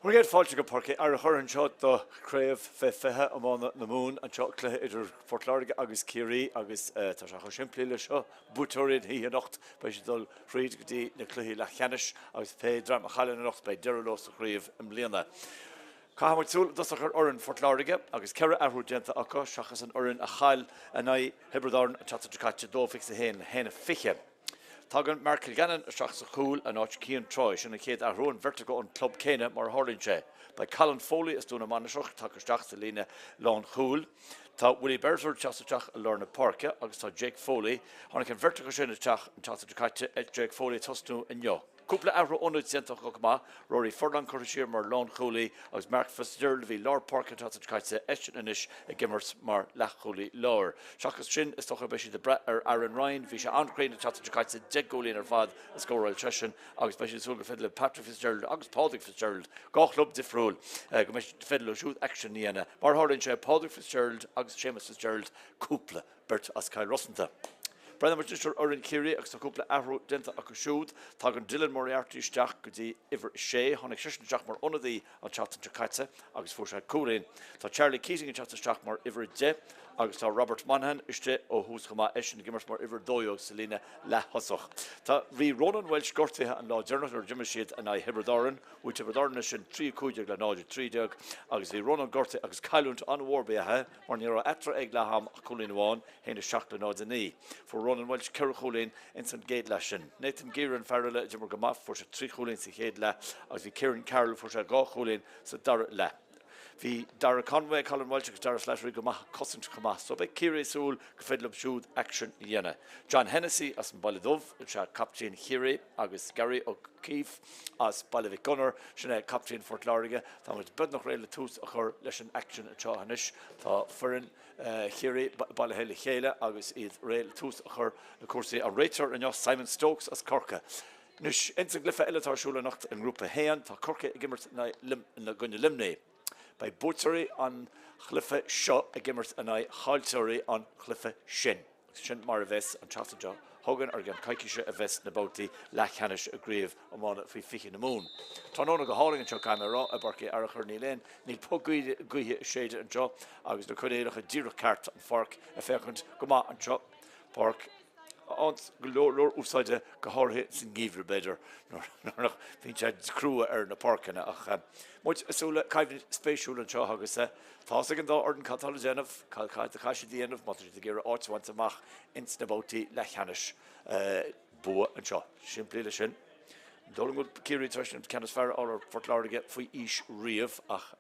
Bhur gcéad fáilte go Páirc Uí Fhearachair anseo do Chraobh Fé 20 Iomána na Mumhan anseo, cluiche idir Phort Láirge agus Ciarraí agus tá sé chomh simplí le seo, buaiteoirí na hoíche anocht beidh siad ag dul thríd go dtí na cluichí leathcheannais agus pé dream a chailleann anocht beidh deireadh leo sa chraobh i mbliana. Caithfidh muid súil i dtosach ar fhoireann Phort Láirge agus 4 athrú déanta acu seachas an fhoireann a chaill in aghaidh Thiobraid Árann an tseachtain seo caite, 2-21 le 1-20. Tagann Mark Kilgannon isteach sa chúl in áit Cian Troy. Sin an chéad athrú, an bheirt acu ón gclub céanna mar a tharlaíonn sé. Beidh Colin Foley as Dún na Mainistreach tagtha isteach sa líne lánchúil. Tá Willie Beresford ag teacht isteach i lár na páirce agus tá Jake Foley, tháinig an bheirt acu sin isteach an tseachtain seo caite, Jake Foley ag tosnú inniu. Cúpla athrú ionaid déanta acu chomh maith, Rory Furlong curtha siar mar lánchúlaí agus Mark Fitzgerald a bhí lár páirce an tseachtain seo caite, eisean anois ag imirt mar leathchúlaí láir. Seachas sin, is dócha beidh siad ag brath ar Aaron Ryan, bhí sé an-chruinn an tseachtain seo caite, 10 gcúilín ar fad a scóráil seisean agus beidh siad ag súil gur féidir le Patrick Fitzgerald agus Pádraig Fitzgerald, dhá chlub difriúil, go mbeidh féidir leo siúd aicsean a dhéanamh. Mar a tharlaíonn sé, Pádraig Fitzgerald agus Séamus Fitzgerald, cúpla. Beirt as Cill Rosanta. Breathnaíonn muid anois ar fhoireann Chiarraí agus tá cúpla athrú déanta acu siúd. Tagann Dylan Moriarty isteach go dtí uimhir 6. Tháinig seisean isteach mar ionadaí an tseachtain seo caite agus fuair sé cúilín. Tá Charlie Keating ag teacht isteach mar uimhir 10 agus tá Robert Monaghan istigh ó thús chomh maith, eisean ag imirt mar uimhir 12 sa líne leath-thosach. Tá Bhí Ronan Walsh gortaithe an lá deireanach nuair a d'imir siad in aghaidh Thiobraid Árann. Bhuaigh Tiobraid Árann é sin 3-15 le 0-13 agus bhí Ronan gortaithe agus cailliúint an-mhór ba ea é. Mar ní raibh eatarthu ag leath am ach cúilín amháin, 1-7 le 0-9. Fuair Ronan Walsh 4 chúilín ins an gcéad leath sin. Nathan Geering an fear eile a d'imir go maith, fuair sé 3 chúilín sa chéad leath agus bhí Kieran Carroll, fuair sé 2 chúilín sa dara leath. Bhí Darragh Conway, Colin Walsh agus Darragh Slattery go maith ag cosaint chomh maith so beidh Ciarraí ag súil gur féidir leo siúd aicsean a dhéanamh. John Hennessy as an Baile Dubh is ea captaen Chiarraí agus Gary O'Keeffe as Baile Mhic Gonair, sin é captaen Phort Láirge. Tá muid beagnach réidh le tús a chur leis an aicsean anseo anois. Tá foireann Chiarraí bailithe le chéile agus iad réidh le tús a chur le cúrsaí. An réiteoir inniu, Simon Stokes as Corcaigh. Anois, ins an gcluiche eile atá ar siúl anocht i nGrúpa 1, tá Corcaigh ag imirt in aghaidh Luimnigh. Beidh buaiteoirí an chluiche seo ag imirt in aghaidh chaillteoirí an chluiche sin. Agus sin mar a bheas an tseachtain seo chugainn, ar gceann coicíse a bheas na babhtaí leathcheannais i gCraobh Iomána Faoi 20 na Mumhan. Tráthnóna go hálainn anseo, caithfidh mé a rá, i bPáirc Uí Fhearachair. Níl aon, níl puth gaoithe ag séideadh anseo agus na coinníollacha díreach ceart, an pháirc ag féachaint go maith anseo, páirc a fhaigheann go leor leor úsáide, go háirithe sa ngeimhreadh b'fhéidir, nuair nach bhíonn sé crua ar na páirceanna. Ach muid ag súil le coimhlint spéisiúil anseo agus tá fhios ag an dá fhoireann cad tá le déanamh, cad a chaithfidh siad a dhéanamh má tá siad ag iarraidh áit a bhaint amach ins na babhtaí leathcheannais. Bua anseo. Simplí le sin. Ní dóigh liom go bhfuil Ciarraí tar éis an ceann is fearr a fháil ar Phort Láirge faoi aois riamh ach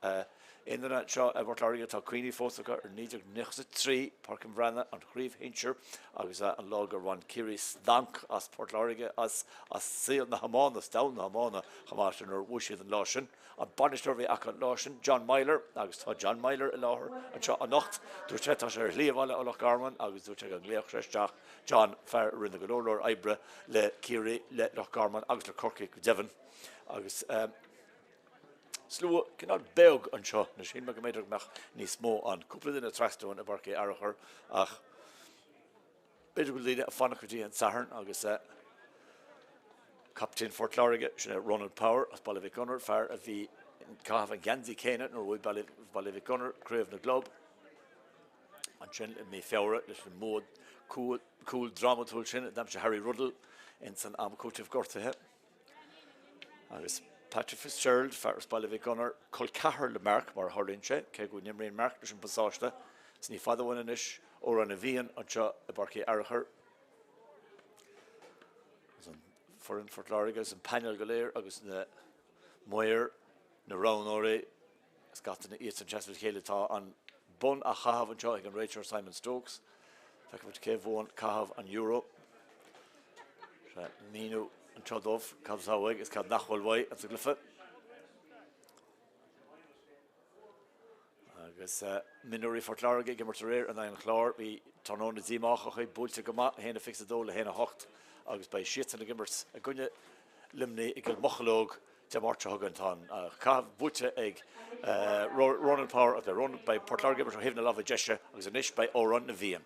aon duine anseo i bPort Láirge tá cuimhní fós acu ar 1993, Páirc an Bhreathnaigh, an chraobh shinsir agus an lá gur bhain Ciarraí stanc as Port Láirge, as as saol na hiomána, as domhan na hiomána chomh maith sin nuair a bhuaigh siad an lá sin. An bainisteoir a bhí acu an lá sin, John Meyler, agus tá John Meyler i láthair anseo anocht. Dúirt sé, tá sé ar a shlí abhaile ó Loch Garman agus dúirt sé go nglaofadh sé isteach John, fear a rinne go leor leor oibre le Ciarraí, le Loch Garman agus le Corcaigh go deimhin. Agus slua cineál beag anseo anois. Shíl mé go mb'fhéidir go mbeadh níos mó ann. Cúpla duine trasna uainn i bPáirc Uí Fhearachair ach b'fhéidir go bhfuil daoine ag fanacht go dtí an Satharn agus captaen Phort Láirge, sin é Ronan Power as Baile Mhic Gonair, fear a bhí ag caitheamh an gheansaí céanna nuair a bhuaigh Baile, Baile Mhic Gonair Craobh na gClub. Ansin i mí Feabhra leis an mbua cúl drámatúil sin a d'aimsigh Harry Ruddle ins an am cúitimh gortaithe. Agus Patrick Fitzgerald, fear as Baile Mhic Gonair, col ceathar le Mark mar a tharlaíonn sé, cé go n-imríonn Mark leis an bpasáiste, is ní fada uainn anois Amhrán na bhFiann anseo i bPáirc Uí Fhearachair. Agus an foireann Phort Láirge agus an painéal go léir agus na maoir, na roghnóirí, Is gach duine iadsan seasamh le chéile. Tá an bonn á chaitheamh anseo ag an réiteoir Simon Stokes. Feicfidh muid cé a bhuann caitheamh an euro. Sé míniú anseo dóibh cad atá uaidh is cad nach bhfuil uaidh sa gcluiche. Agus mionúirí Phort Láirge ag imirt aréir in aghaidh an Chláir. Bhí tráthnóna díomách acu, buailte go maith, 1-22 le 1-8 agus beidh siadsan ag imirt i gcoinne Luimnigh i gCill Mocheallóg Dé Máirt seo chugainn. Tá an caitheamh buaite ag Ronan Power agus beidh Port Láirge ag imirt ó thaobh na láimhe deise agus anois beidh Amhrán na bhFiann.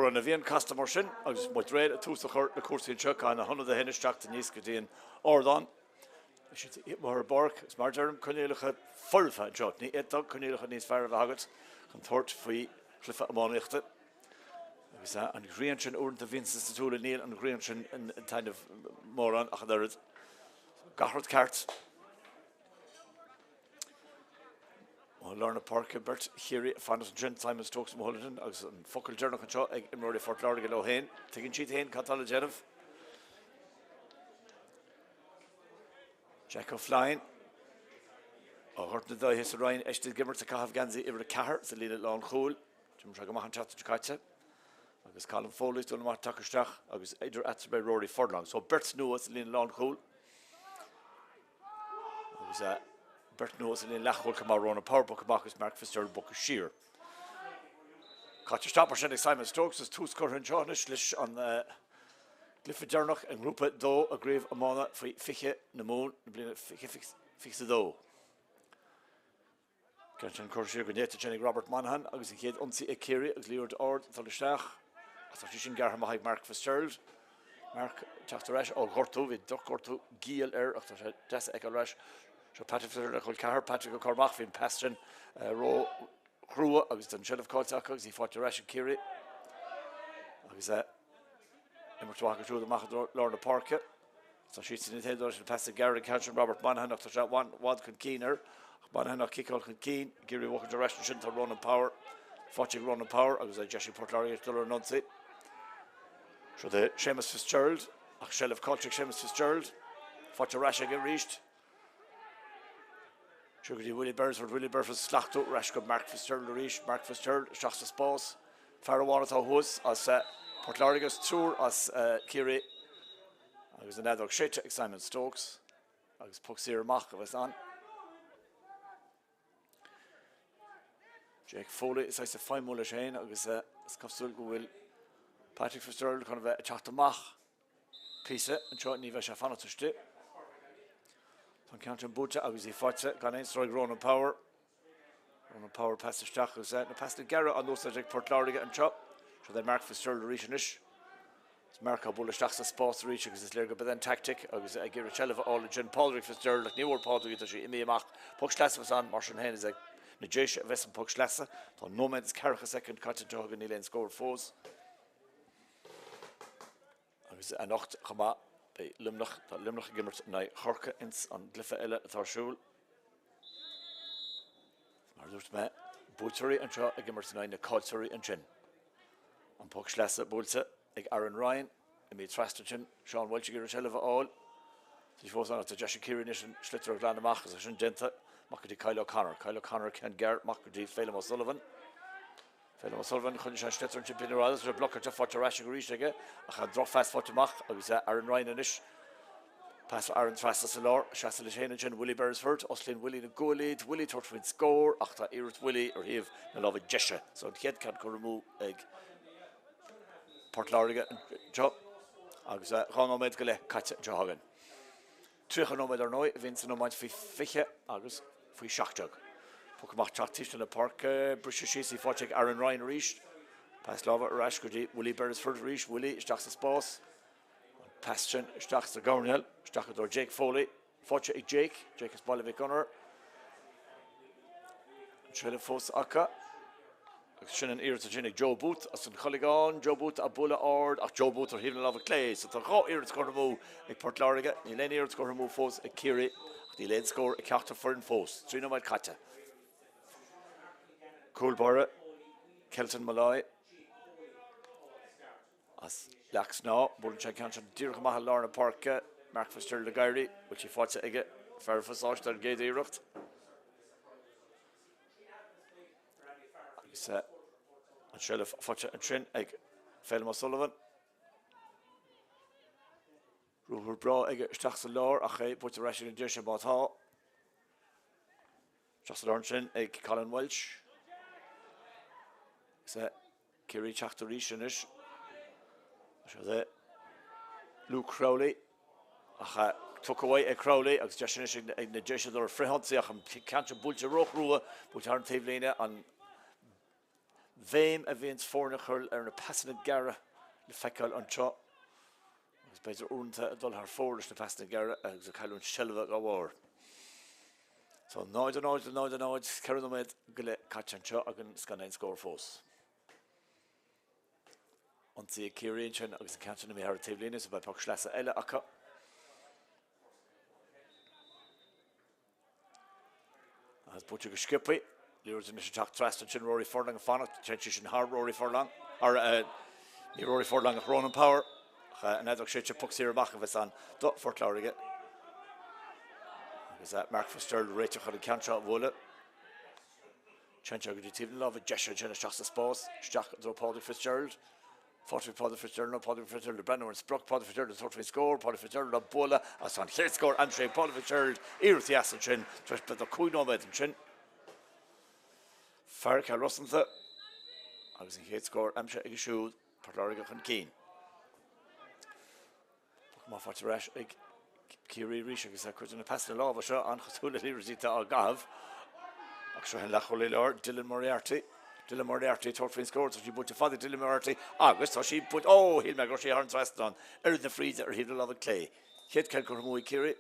Toradh na bhFiann casta mar sin agus muid réidh le tús a chur le cúrsaí anseo, caithfidh na hionadaithe anois teacht aníos go dtí an ardán. Beidh siad amuigh ar an bpáirc agus mar a deirim, coinníollacha foirfe anseo. Ní fhéadfá coinníollacha níos fearr a bheith agat chun tabhairt faoi chluiche iománaíochta. Agus an ghrian sin uaireanta a bhíonn sna súile, níl an ghrian sin ag taitneamh mórán ach an oiread. Gach rud ceart. I lár na páirce, beirt Chiarraí ag fanacht ansin, Simon Stokes Mulholland agus an focal deireanach anseo ag imreoirí Phort Láirge leo féin. Tuigeann siad féin cad tá le déanamh. Jack O'Flynn ó Ghort na Daighe sa Rinn Eiscir ag imirt ag caitheamh geansaí uimhir 4 sa líne lánchúil. D'imir sé go maith an tseachtain seo caite. Agus Colin Foley ag dul amach ag teacht isteach agus idir eatarthu beidh Rory Furlong. So beirt nua sa líne lánchúil. Agus beirt nua sa líne leathchúil chomh maith, Ronan Power bogtha amach agus Mark Fitzgerald bogtha siar. Caite isteach mar sin ag Simon Stokes is tús curtha anseo anois leis an gcluiche deireanach i nGrúpa 2 i gCraobh Iomána faoi 20 na Mumhan na bliana 2022. Ceann sin curtha siar go néata ansin ag Robert Monaghan agus an chéad ionsaí ag Ciarraí agus liathróid ard ag dul isteach ach tá sí sin gearrtha amach ag Mark Fitzgerald. Mark ag teacht ar ais ó ghortú, bhí drochghortú giall air ach tá sé deas a fheiceáil ar ais. Seo Patrick Fitzgerald le col ceathar, Patrick ag cur amach, bhí an pas sin ró-chrua agus an tseilbh caillte acu agus í faighte ar ais ag Ciarraí. Agus imirt mhaith acu siúd amach i lár na páirce. Tá siad sin ag dul leis an pas gearr an ceann sin Robert Monaghan ach tá sé i bhfad chun cinn air. Ach Monaghan á ciceáil chun cinn, ag iarraidh a bhuachaint ar ais ansin tá Ronan Power. Faighte ag Ronan Power agus é deis ag Port Láirge dul ar an ionsaí. Seo é Séamus Fitzgerald ach seilbh caillte ag Séamus Fitzgerald. Faighte ar ais aige arís. Seo go dtí Willie Beresford, Willie Beresford slachtú ar ais go Mark Fitzgerald arís. Mark Fitzgerald isteach sa spás. Fear amháin atá thuas as Port Láirge agus triúr as Ciarraí. Agus an fheadóg séidte ag Simon Stokes agus poc saor amach a bheas ann. Jake Foley is ag feidhmiú leis féin agus is cosúil go bhfuil Patrick Fitzgerald chun a bheith ag teacht amach píosa anseo, ní bheidh sé ag fanacht istigh. Tá an ceann sin buailte agus í faighte gan aon stró ag Ronan Power. Ronan Power pas isteach agus na pasanna gearra á n-úsáid ag Port Láirge anseo. Seo é Mark Fitzgerald arís anois. Is Mark á bualadh isteach sa spás arís agus is léir go b'in an tactic agus ag iarraidh seilbh a fháil ansin Pádraig Fitzgerald ach ní bhfuair Pádraig í tá sí imithe amach. Poc sleasa a bheas ann mar sin féin is ag na Déise a bheas an poc sleasa. Tá nóiméad is ceathracha soicind caite anseo againn níl aon scór fós. Agus anocht chomh maith beidh Luimneach, tá Luimneach ag imirt in aghaidh Chorcaí ins an gcluiche eile atá ar siúl. Mar a dúirt mé, buaiteoirí anseo ag imirt in aghaidh na caillteoirí ansin. An poc sleasa buailte ag Aaron Ryan, imithe trasna ansin, Seán Walsh ag iarraidh seilbh a fháil. Tá sí fós ann ach tá deis ag Ciarraí anois an sliotar a ghlanadh amach agus é sin déanta amach go dtí Kyle O'Connor. Kyle O'Connor ceann gearr amach go dtí Phelim O'Sullivan. Phelim O'Sullivan, choinnigh sé an sliotar ansin Pini Rogers sé blocáilte faighte ar ais arís aige ach an drochphas faighte amach agus Aaron Ryan anois. Pas ó Aaron trasna sa lár, seasamh leis féin ansin Willie Beresford, osclaíonn Willie na guaillí, Willie tabhairt faoin scór ach tá iarracht Willie ar thaobh na láimhe deise. So an chéad ceann curtha amú ag Port Láirge anseo agus 2 nóiméad go leith caite anseo againn. 30 nóiméad ar ndóigh a bhíonn san iomáint faoi 20 agus faoi 17. Poc amach teacht timpeall na páirce, briseadh síos í faighte ag Aaron Ryan arís. Pas láimhe ar ais go dtí Willie Beresford arís, Willie isteach sa spás. An pas sin isteach sa gcoirnéal, isteach i dtreo Jake Foley. Faighte ag Jake, Jake as Baile Mhic Gonair. An tseilbh fós acu. Agus sin an iarracht ansin ag Joe Booth as an Choileagán. Joe Booth á bualadh ard ach Joe Booth ar thaobh na láimhe clé. So tá 2 iarracht curtha amú ag Port Láirge. Níl aon iarracht curtha amú fós ag Ciarraí ach níl aon scór ag ceachtar foireann fós. 3 nóiméad caite. Cúl báire, Kelton Molloy as Leac Snámha. Buaileann sé an ceann sin díreach amach i lár na páirce. Mark Fitzgerald ag éirí. Bhfuil sí faighte aige? Fear an phasáiste ar an gcéad iarracht. Agus an tseilbh faighte ansin ag Phelim O'Sullivan. Ruathar breá aige isteach sa lár ach é buailte ar ais ag na Déise má tá. Isteach sa lár ansin ag Colin Walsh. Agus Ciarraí ag teacht arís anois. Seo é Luke Crowley ach tugtha uaidh ag Crowley agus deis anois ag na Déise dul ar frithionsaí ach an ceann sin buailte róchrua, buailte thar an taobhlíne, an bhéim a bhíonns foirne a chur ar na pasanna gearra le feiceáil anseo agus b'fhéidir uaireanta ag dul thar fóir leis na pasanna gearra agus ag cailliúint seilbhe dá bharr. So 0, 0, 0, 0, 4 nóiméad go leith caite anseo againn is gan aon scór fós. Ionsaí ag Ciarraí ansin agus an ceann sin imithe thar an taobhlíne so beidh poc sleasa eile acu. Agus buailte go sciobtha. Liathróid anois ag teacht trasna ansin Rory Furlong ag fanacht. Téann sí sin thar Rory Furlong. Thar, ní Rory Furlong ach Ronan Power. Ach an fheadóg séidte poc saor amach a bheas ann do Phort Láirge. Agus Mark Fitzgerald réiteach chun an ceann seo a bhualadh. Téann sé go dtí taobh na láimhe deise ansin isteach sa spás, isteach i dtreo Pádraig Fitzgerald. Faighte ag Pádraig Fitzgerald nó Pádraig Fitzgerald ag breathnú ar an sprioc, Pádraig Fitzgerald ag tabhairt faoin scór, Pádraig Fitzgerald á bualadh agus tá an chéad scór aimsithe ag Pádraig Fitzgerald, iarracht dheas ansin tar éis beagnach 5 nóiméad ansin. Fear Chill Rosanta agus an chéad scór aimsithe aige siúd, Port Láirge chun cinn. Poc maith faighte ar ais ag Ciarraí arís agus cuid de na pasanna láimhe seo an-chosúil le liathróidí atá á gcaitheamh. Ach seo an leathchúlaí láir, Dylan Moriarty. Dylan Moriarty ag tabhairt faoin scór. Tá sí buailte fada ag Dylan Moriarty agus tá sí buailte, ó, shíl mé go raibh sí thar an trasnán. Oiread na fríde ar thaobh na láimhe clé. Chéad cheann curtha amú ag Ciarraí.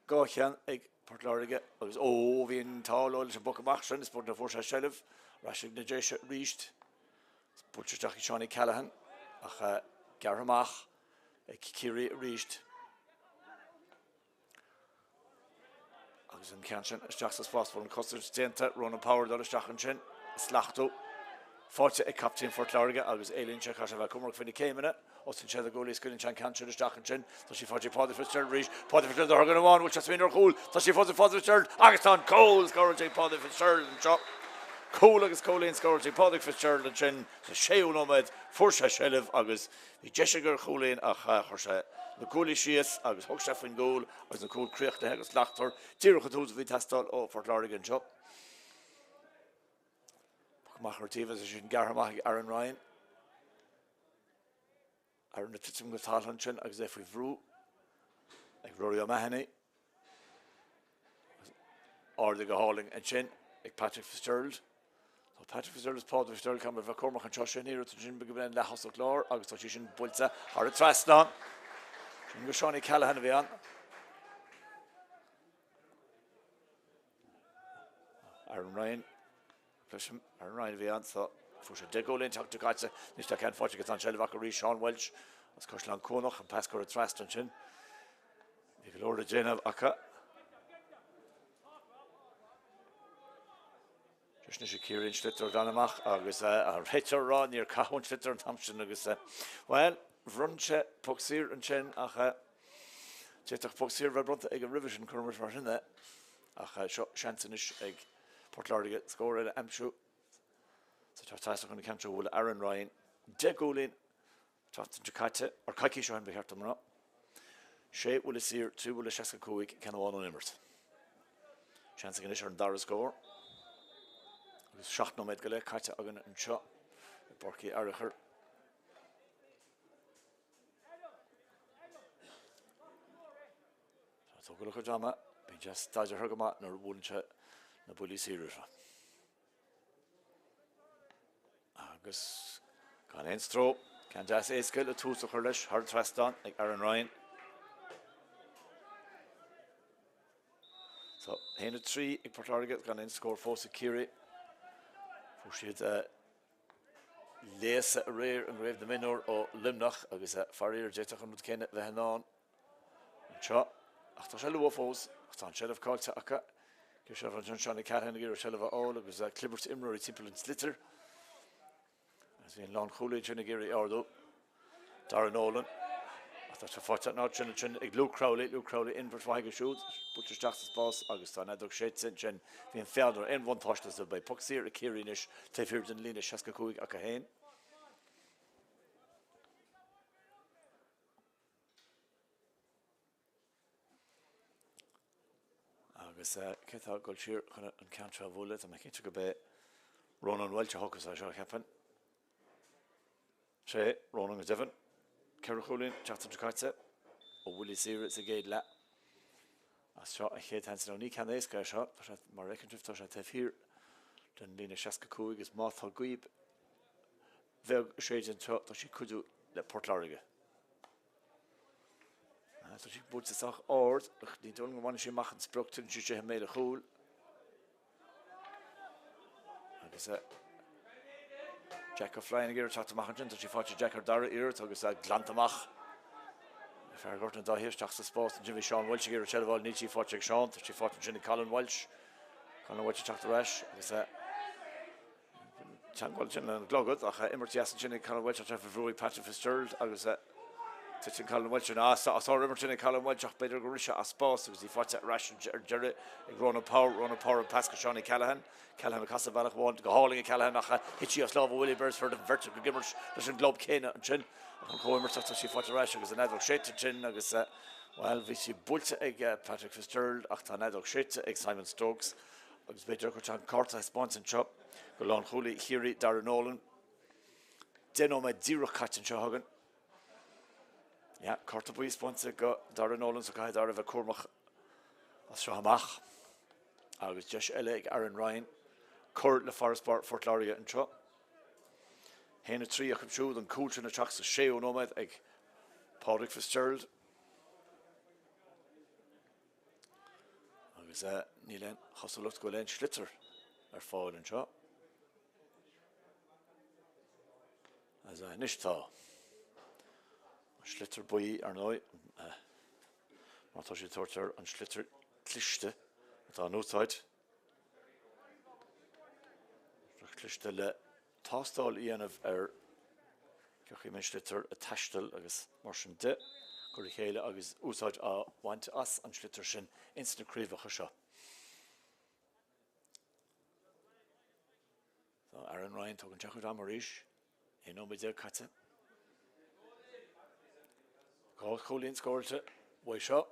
Dhá cheann ag Port Láirge agus, ó, bhí an t-ádh leo leis an bpoc amach sin is beag nár fuair sé seilbh. Ar ais ag na Déise arís. Buailte isteach ag Seánie Callaghan ach gearrtha amach ag Ciarraí arís. Agus an ceann sin isteach sa spás bhfuil an cosaint déanta, Ronan Power dul isteach ansin, slachtú faighte ag captaen Phort Láirge agus éalaíonn sé, caithfidh sé a bheith cúramach faoi na céimeanna. Os cionn sé na guaillí, scaoileann sé an ceann sin isteach ansin. Tá sí faighte ag Pádraig Fitzgerald arís. Pádraig Fitzgerald ar dhuine amháin, bhfuil sé smaoineamh ar chúl. Tá sí fós ag Pádraig Fitzgerald agus tá an cúl scóráilte ag Pádraig Fitzgerald anseo. Cúl agus cúilín scóráilte ag Pádraig Fitzgerald ansin sa séú nóiméad. Fuair sé seilbh agus bhí deis aige ar chúilín ach chuir sé na guaillí síos agus thug sé faoin gcúl agus an cúl críochnaithe go slachtmhar. Díreach an tús a bhí ag teastáil ó Phort Láirge anseo. Poc amach ar an taobh agus é sin gearrtha amach ag Aaron Ryan. Aaron ag titim go talamh ansin agus é faoi bhrú ag Rory O'Mahony. Ardaithe go hálainn ansin ag Patrick Fitzgerald. Tá Patrick Fitzgerald is Pádraig Fitzgerald caithfidh mé a bheith cúramach anseo sin iarracht ansin go bhfuil an leath-thosach lár agus tá sí sin buailte thar an trasnán. Sin go Seánie Callaghan a bhí ann. Aaron Ryan. Cloisim Aaron Ryan a bhí ann so fuair sé 10 gcúilín an tseachtain seo caite. Anois tá ceann faighte aige tá an tseilbh acu arís Seán Walsh as Caisleán Cuanach an pas curtha trasna ansin. Bhí go leor le déanamh acu. Deis anois ag Ciarraí an sliotar a ghlanadh amach agus an réiteoir ag rá níor caitheadh an sliotar an t-am sin agus bhuel bhronn sé poc saor ansin ach d'fhéadfadh poc saor a bheith bronnta aige roimhe sin cuirfidh muid mar sin é ach seo seans anois ag Port Láirge scór eile a aimsiú sa teach trasna chun an ceann seo a bhualadh Aaron Ryan 10 gcúilín an tseachtain seo caite, or coicís ó shin ba cheart dom a rá. Sé bhuille saor, 3 bhuille 65, ceann amháin ón imirt. Seans aige anois ar an dara scór. Agus 7 nóiméad go leith caite againn anseo i bPáirc Uí Fhearchair. Tá tógáil a chuid ama, bíonn sé staidéartha go maith nuair a bhuaileann sé na buillí saora seo. Agus gan aon stró, ceann deas éasca le tús a chur leis thar an trasnán ag Aaron Ryan. So, 1-3 ag Port Láirge, gan aon scór fós ag Ciarraí. Fuair siad léasadh aréir i gCraobh na Mionúr ó Luimneach agus faraor d'fhéadfadh an rud céanna bheith i ndán anseo ach tá sé luath fós ach tá an tseilbh caillte acu. Cé seo ansin Seánie Callaghan ag iarraidh seilbh a fháil agus clibirt imreoirí timpeall an tsliotair agus bhí an lánchúlaí ansin ag iarraidh ardú. Darragh Nolan. Ach tá sé faighte an áit sin ansin ag Luke Crowley. Luke Crowley imirt mhaith aige siúd. Buailte isteach sa spás agus tá an fheadóg séidte ansin. Bhí an feall ar aon bhuntáiste so beidh poc saor ag Ciarraí anois taobh thiar den líne 65 acu féin. Agus cé atá ag dul siar chun an ceann seo a bhualadh? Tá mé cinnte gurb é Ronan Walsh a thógfas é seo, cheapfainn. Sé Ronan go deimhin. Ceithre chúilín an tseachtain seo caite ó bhuillí saora sa gcéad leath. As seo an chéad sheans. Now ní ceann éasca é seo. Tá sé, mar a fheiceann sibh, tá sé taobh thiar. Den líne 65 agus má tá gaoth bheag ag séideadh anseo tá sí ag cuidiú le Port Láirge. Tá sí buailte sách ard ach ní dóigh liom go mbainfidh sí amach an sprioc, titeann sí istigh i mbéal an chúil. Agus Jack O'Flynn ag iarraidh teacht amach ansin, tá sí faighte ag Jack ar dara iarracht agus glanta amach. Fear Ghort na Daithe isteach sa spás ansin bhí Seán Walsh ag iarraidh seilbh a fháil, níl sí faighte ag Seán, tá sí faighte ansin ag Colin Walsh. Colin Walsh ag teacht ar ais agus teagmháil ansin lena gclogad ach imirt dheas ansin ag Colin Walsh ach tá faoi bhrú ag Patrick Fitzgerald agus titeann Colin Walsh in sár-imirt sin ag Colin Walsh ach b'fhéidir gur rith sé as spás agus í faighte ar ais ar deireadh ag Ronan Power, Ronan Power an pas go Seánie Callahan. Callahan ag casadh bealach amháin go hálainn ag Callahan ach thit sí as lámha Willie Beresford an bheirt acu ag imirt leis an gclub céanna ansin ach an chomhimirt ach tá sí faighte ar ais agus an fheadóg séidte ansin agus bhuel bhí sí buailte ag Patrick Fitzgerald ach tá an fheadóg séidte ag Simon Stokes agus b'fhéidir gur an cárta a thaispeáint anseo go lánchúlaí Chiarraí Darragh Nolan. 10 nóiméad díreach caite anseo againn. Yeah, cárta buí spáinte go Darragh Nolan so caithfidh Darragh bheith cúramach as seo amach. Agus deis eile ag Aaron Ryan cur le farasbarr Phort Láirge anseo. 1-3 acu siúd, an cúl sin ag teacht sa séú nóiméad ag Pádraig Fitzgerald. Agus níl aon chosúlacht go bhfuil aon sliotar ar fáil anseo. Agus anois tá an sliotar buí, ar ndóigh, mar tá siad ag tabhairt air an sliotar cliste atá in úsáid. Cliste le tástáil a dhéanamh ar cén chaoi a mbíonn sliotar ag taisteal agus mar sin de, cur a chéile agus úsáid á bhaint as an sliotar sin ins na craobhacha seo. Tá Aaron Ryan tógann sé a chuid ama arís. 11 nóiméad caite. 2 chúilín scóráilte uaidh seo.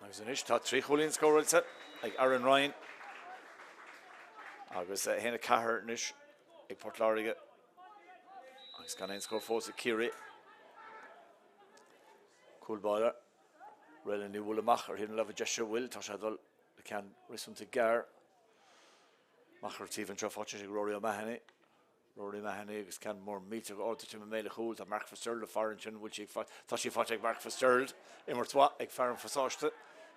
Agus anois tá 3 chúilín scóráilte ag Aaron Ryan. Agus 1-4 anois ag Port Láirge. Agus gan aon scór fós ag Ciarraí. Cúl báire. Réalán Ní bhfuil amach ar thaobh na láimhe deise bhfuil. Tá sé ag dul le ceann réasúnta gearr. Amach ar an taobh anseo faighte ag Rory O'Mahony. Rory O'Mahony agus ceann mór millteach ard titim i mbéal an chúil. Tá Mark Fitzgerald ag faire ansin. Bhfuil sí ag faighte? Tá sí faighte ag Mark Fitzgerald. Imirt mhaith ag fear an phasáiste.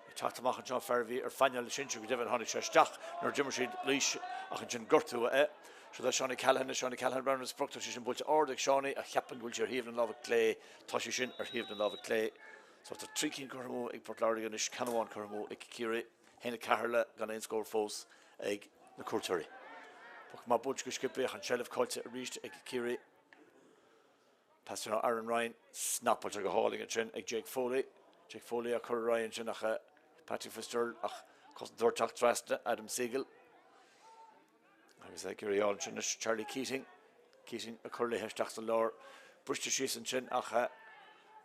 Ag teacht amach anseo, fear a bhí ar phainéal na sinsear go deimhin. Tháinig sé isteach nuair a d'imir siad Laois ach ansin gortú é. Seo é Seánie Callahan. Seánie Callahan breathnú ar an sprioc. Tá sí sin buailte ard ag Seánie ach cheapfainn go bhfuil sí ar thaobh na láimhe clé. Tá sí sin ar thaobh na láimhe clé. So tá 3 cinn curtha amú ag Port Láirge anois, ceann amháin curtha amú ag Ciarraí. 1-4 le gan aon scór fós ag na cuairteoirí. Poc maith buailte go sciobtha ach an tseilbh caillte arís ag Ciarraí. Pas ó Aaron Ryan snapáilte go hálainn ansin ag Jake Foley. Jake Foley á cur ar aghaidh ansin ach Patrick Fitzgerald ach cosantóir teacht trasna Adam Siegel. Agus ag iarraidh a fháil ansin anois Charlie Keating. Keating ag cur léithe isteach sa lár. Briste síos ansin ach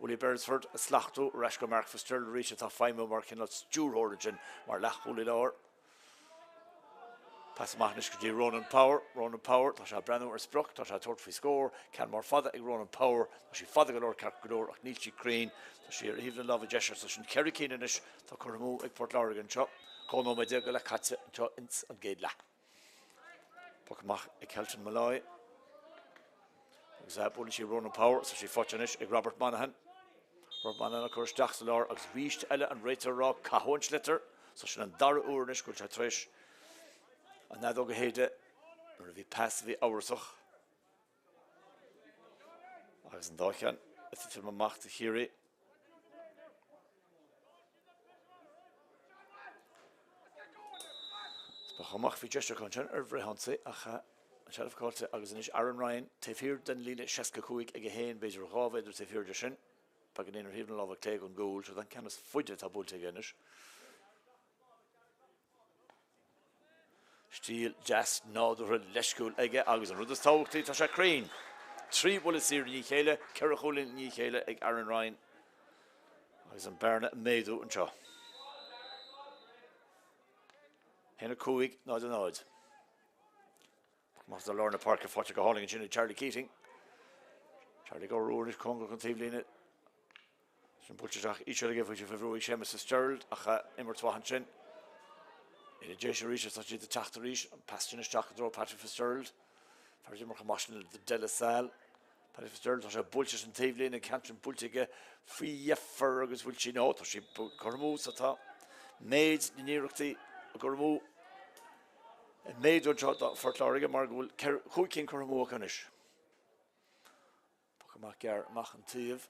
Willie Beresford ag slachtú ar ais go Mark Fitzgerald arís atá ag feidhmiú mar chineál stiúrthóir ansin mar leathchúlaí láir. Pas amach anois go dtí Ronan Power. Ronan Power, tá sé ag breathnú ar sprioc, tá sé ag tabhairt faoi scór. Ceann mór fada ag Ronan Power. Tá sí fada go leor ceart go leor ach níl sí cruinn. Tá sí ar thaobh na láimhe deise. So sin cheithre cinn anois atá curtha amú ag Port Láirge anseo. 12 nóiméad go leith caite anseo ins an gcéad leath. Poc amach ag Kelton Molloy. Agus buaileann sí Ronan Power, tá sí faighte anois ag Robert Monaghan. Robert Monaghan á cur isteach sa lár agus arís eile an réiteoir ag rá caitheadh an sliotar. So sin an dara uair anois go bhfuil sé tar éis an fheadóg a shéideadh nuair a bhí pas a bhí amhrasach. Agus an dá cheann ag titim amach do Chiarraí. Ba chuma ach bhí deis acu ansin ar fhrithionsaí ach an tseilbh caillte agus anois Aaron Ryan taobh thiar den líne 65 ag 1, b'fhéidir 2 mhéadar taobh thiar de sin. Beagáinín ar thaobh na láimhe clé den gcúl. Seo an ceann is faide atá buailte aige anois. Stíl deas nádúrtha leisciúil aige agus an rud is tábhachtaí, tá sé cruinn! 3 bhuille saor i ndiaidh a chéile, 4 chúilín i ndiaidh a chéile ag Aaron Ryan agus an bearna ag méadú anseo. 1, 5, 0, 0. Amach do lár na páirce faighte go hálainn ansin ag Charlie Keating. Charlie ag obair anois cóngarach don taobhlíne. Sin buailte isteach íseal aige bhí sé faoi bhrú ag Séamus Fitzgerald ach imirt mhaith ansin. Na Déise arís agus tá siad ag teacht arís, an pas sin isteach i dtreo Patrick Fitzgerald. Fear a d'imir chomh maith sin le De La Salle. Patrick Fitzgerald, tá sé buailte leis an taobhlíne, an ceann sin buailte aige faoi dheifir agus bhfuil sí, no, tá sí curtha amú so tá méid na n-iarrachtaí á gcur amú ag méadú anseo do Phort Láirge mar go bhfuil chúig cinn curtha amú acu anois. Poc amach gearr amach an taobh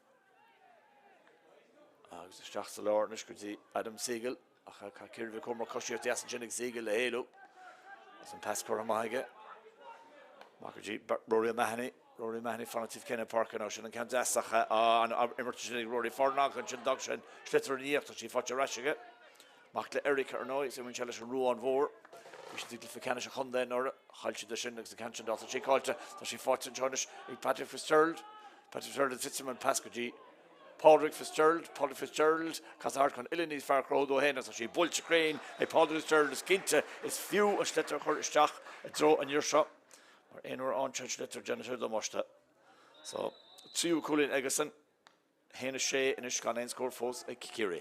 agus isteach sa lár anois go dtí Adam Siegel ach caithfidh Ciarraí bheith cúramach coisíocht dheas ansin ag Siegel le héalú agus an pas curtha amach aige. Amach go dtí Rory O'Mahony. Rory O'Mahony fan an taobh céanna páirce nó sin an ceann deas ach an imirt sin ag Rory Farnagh ansin d'fhág sé an sliotar ina dhiaidh tá sí faighte ar ais aige. Mac le Eric ar ndóigh, is imríonn sé leis an Ruán Mhór. Bhí siad i gcluiche ceannais an chontae anuraidh. Chaill siad é sin agus an ceann sin tá sí caillte. Tá sí faighte anseo anois ag Patrick Fitzgerald. Patrick Fitzgerald ag titim an pas go dtí Pádraig Fitzgerald. Pádraig Fitzgerald, casadh thart chun uillinn níos fearr a chruthú dó féin agus tá sí buailte cruinn ag Pádraig Fitzgerald. Is cinnte is fiú an sliotar a chur isteach i dtreo an fhir seo mar aon uair a fhaigheann sé an sliotar déanann sé damáiste. So, tríú cúilín aigesan. 1, 6 anois gan aon scór fós ag Ciarraí.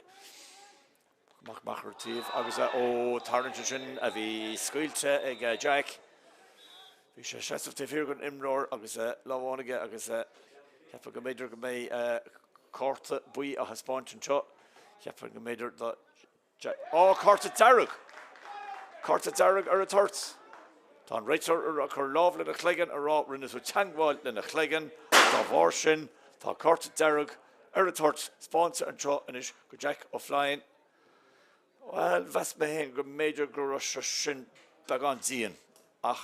Amach amach ar an taobh agus ó tarraingt ansin a bhí scaoilte ag Jack. Bhí sé seasamh taobh thiar den imreoir agus lámh amháin aige agus cheapfainn go mb'fhéidir go mbeidh cárta buí á thaispeáint anseo. Cheapfainn go mb'fhéidir do Á, cárta dearg! Cárta dearg ar an toirt. Tá an réiteoir ag cur lámh lena chloigeann a rá rinne tú teangmháil lena chloigeann agus dá bharr sin tá cárta dearg ar an toirt spáinte anseo anois go Jack O'Flynn. Bhuel, mheas mé féin go mb'fhéidir go raibh sé sin beagán dian ach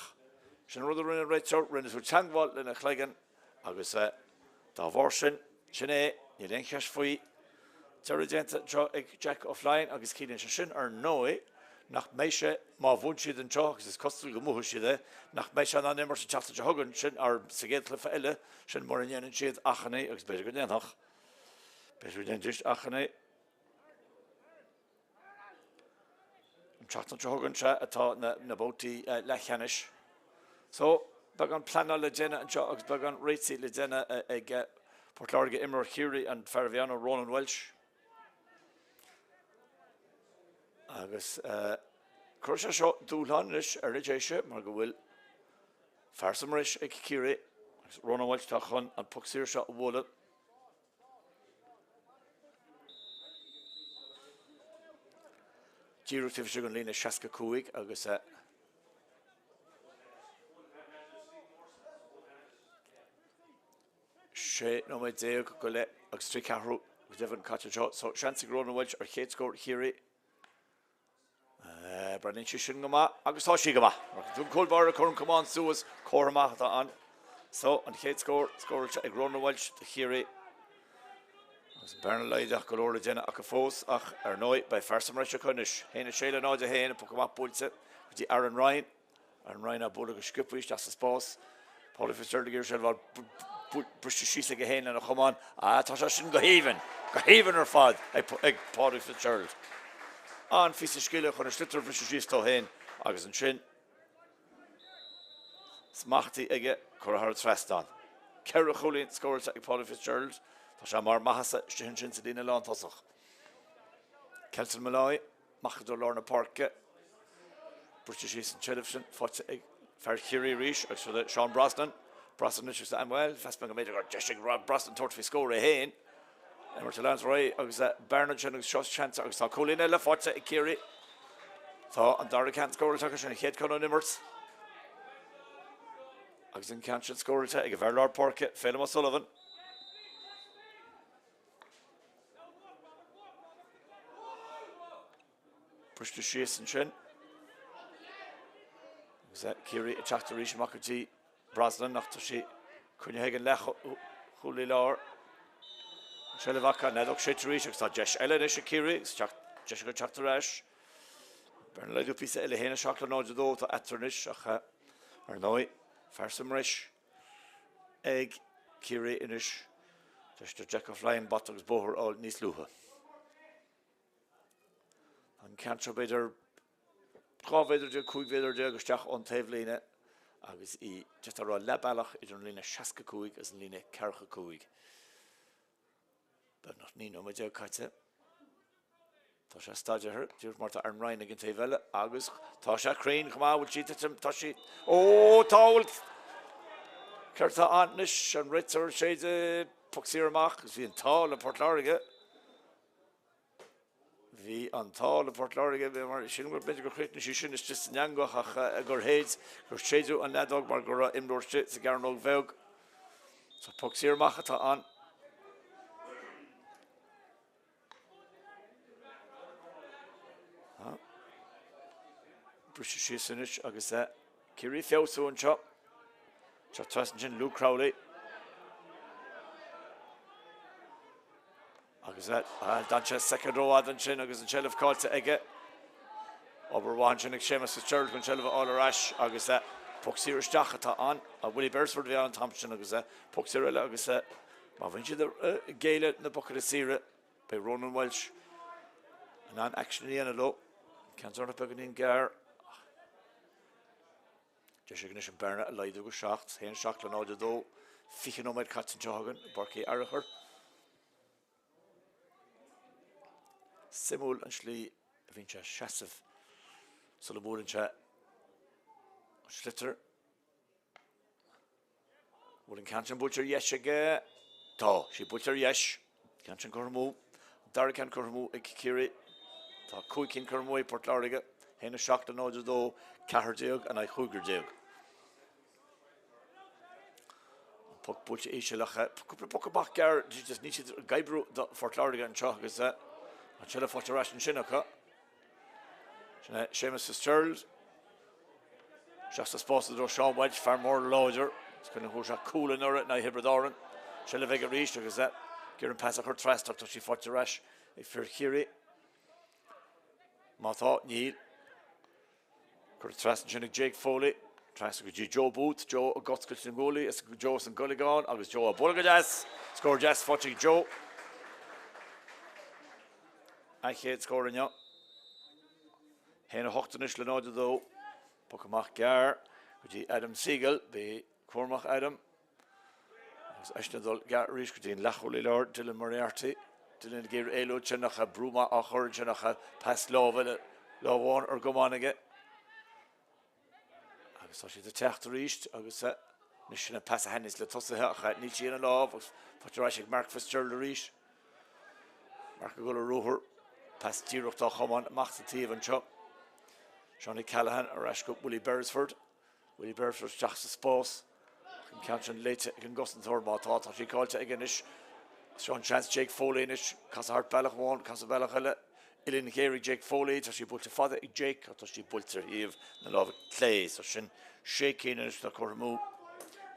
sin an rud a rinne an réiteoir, rinne tú teangmháil lena chloigeann. Agus dá bharr sin, sin é, níl aon cheist faoi. Deireadh déanta anseo ag Jack O'Flynn agus ciallaíonn sé sin, ar ndóigh, nach mbeidh sé, má bhuann siad anseo, agus is cosúil go mbuafaidh siad é, nach mbeidh sé in ann imirt an tseachtain seo chugainn, sin, or sa gcéad chluiche eile, sin mura ndéanann siad achainí, agus b'fhéidir go ndéanfadh, b'fhéidir go ndéanfaidís achainí. An tseachtain seo chugainn sea atá na babhtaí leathcheannais. So, beagán pleanáil le déanamh anseo agus beagán réitigh le déanamh ag Port Láirge. Imreoir Chiarraí an fear a bhí ann, Ronan Walsh. Agus cuirfidh sé seo dúshlán anois ar na Déise mar go bhfuil fear sa mbreis ag Ciarraí agus Ronan Walsh atá chun an poc saor seo a bhualadh. Díreach taobh istigh den líne 65 agus 16 nóiméad go leith agus trí ceathrú go deimhin caite anseo. So seans ag Ronan Walsh ar chéad scór Chiarraí. Breathnaíonn sí sin go maith agus tá sí go maith. Mar an cúl báire ag cur an camán suas, comhartha maith atá ann. So, an chéad scór, scóráilte ag Ronan Walsh do Chiarraí. Agus an bearna laghdaithe ach go leor le déanamh acu fós ach, ar ndóigh, beidh fear sa mbreis acu anois. 1-6 le 0-1, an poc amach buailte go dtí Aaron Ryan. Aaron Ryan á bualadh go sciobtha isteach sa spás. Pádraig Fitzgerald ag iarraidh seilbh a fháil, briste síos aige féin lena chamán. Ah, tá sé sin go haoibhinn! Go haoibhinn ar fad ag Pádraig Fitzgerald. An-phíosa scile chun an sliotar a bhriseadh síos dó féin agus ansin smacht aige curtha thar an trasnán. Ceithre chúilín scóráilte ag Pádraig Fitzgerald. Tá sé i mbarr maitheasa istigh ansin sa líne lántosach. Kelton Molloy. Amach i dtreo lár na páirce. Briste síos an tseilbh sin, faighte ag fear Chiarraí arís agus siúd é Seán Brosnan. Brosnan anois agus bhuel, mheas mé go mb'fhéidir go raibh deis ag Brosnan tabhairt faoi scór é féin. Imirt ag leanacht ar aghaidh agus bearna ansin agus seo seans agus tá cúilín eile faighte ag Ciarraí. Tá an dara ceann scóráilte acu, sin an chéad ceann ón imirt. Agus an ceann sin scóráilte ag an bhfear lár páirce, Phelim O'Sullivan. Briste síos ansin. Agus Ciarraí ag teacht arís amach go dtí Brosnan ach tá sí coinnithe ag an leathchúlaí láir. An tseilbh acu, an fheadóg séidte arís agus tá deis eile anois ag Ciarraí agus deis acu teacht ar ais. Bearna laghdú píosa eile 1-7 le 0-2 atá eatarthu anois ach ar ndóigh fear sa mbreis. ag Ciarraí anois. Deis do Jack O'Flynn bata agus bóthar a fháil níos luaithe. An ceann seo b'fhéidir 12 mhéadar, 15 mhéadar isteach ón taobhlíne agus í d'fhéadfá a rá leath bealach idir an líne 65 agus an líne 45. Beagnach 19 nóiméad caite. Tá sé staidéartha, díreach mar tá Aaron Ryan ag an taobh eile agus tá sé cruinn chomh maith, bhfuil sí titim, tá sí, ó tá, bhfuil, céard atá ann anois, an réiteoir ag séideadh poc saor amach agus bhí an t-ádh le Port Láirge. Bhí an t-ádh le Port Láirge, mar sílim gur b'fhéidir gur chríochnaigh sí sin istigh san eangach ach gur shéid, gur séideadh an leadóg mar go raibh imreoir istigh sa gcearnóg bheag. So poc saor amach atá ann. Briseadh síos anois agus Ciarraí ag feabhsú anseo. Seo trasna ansin Luke Crowley. Agus d'fhan sé soicind rófhada ansin agus an tseilbh caillte aige. Obair mhaith ansin ag Séamus Fitzgerald chun seilbh a fháil ar ais agus poc saor isteach atá ann. Willie Beresford a bhí ann an t-am sin agus poc saor eile agus Má bhíonn siad ag géilleadh na bpocanna saora, beidh Ronan Walsh in ann aicsean a dhéanamh leo. Ceann deireanach beagáinín gearr. Deis aige anois an bearna a laghdú go 7, 1, 7 le 0, 2. 20 nóiméad caite anseo againn i bPáirc Uí Fhearchair. Suimiúil an slí a bhíonn sé ag seasamh sula mbuaileann sé an sliotar. Bhfuil an ceann sin buailte ar dheis aige? Tá sí buailte ar dheis. Ceann sin curtha amú. An dara ceann curtha amú ag Ciarraí. Tá 5 cinn curtha amú ag Port Láirge. 1, 7 le 0, 2, 14 in aghaidh chúigear déag. An poc buailte íseal ach cúpla poc amach gearr. Níl siad ag oibriú do Phort Láirge anseo agus an tseilbh faighte ar ais ansin acu. Sin é Séamus Fitzgerald. Isteach sa spás i dtreo Seán Walsh, fear mór láidir. Is cuimhin liom fuair sé cúl anuraidh in aghaidh Thiobraid Árann. Seilbh aige arís agus é ag iarraidh an pas a chur trasna ach tá sí faighte ar ais ag fir Chiarraí. Má tá, níl. Curtha trasna ansin ag Jake Foley. Trasna go dtí Joe Booth. Joe ag oscailt na nguaillí is Joe as an gColgán agus Joe á bualadh go deas. Scór deas faighte ag Joe. A chéad scór inniu. 1, 8 anois le 0, 2. Poc amach gearr go dtí Adam Siegel. Bí cúramach Adam. Agus eisean ag dul gearr arís go dtí an leathchúlaí láir, Dylan Moriarty. Dylan ag iarraidh éalú ansin ach brú maith á chur ansin ach pas láimhe le lámh amháin ar an gcamán aige. Agus tá siad ag teacht arís agus anois sin an pas a thaitníos le tosaithe ach níl sí ina lámh agus faighte ar ais ag Mark Fitzgerald arís. Mark ag dul ar ruathar. Pas díreach dá chamán amach sa taobh anseo. Seanie Callahan ar ais go Willie Beresford. Willie Beresford isteach sa spás. Ach an ceann sin léite ag an gcosantóir má tá, tá sí caillte aige anois. Seo an seans Jake Foley anois. Casadh thart bealach amháin, casadh bealach eile. Uillinn ghéar ag Jake Foley, tá sí buailte fada ag Jake ach tá sí buailte ar thaobh na láimhe clé. So sin sé cinn anois atá curtha amú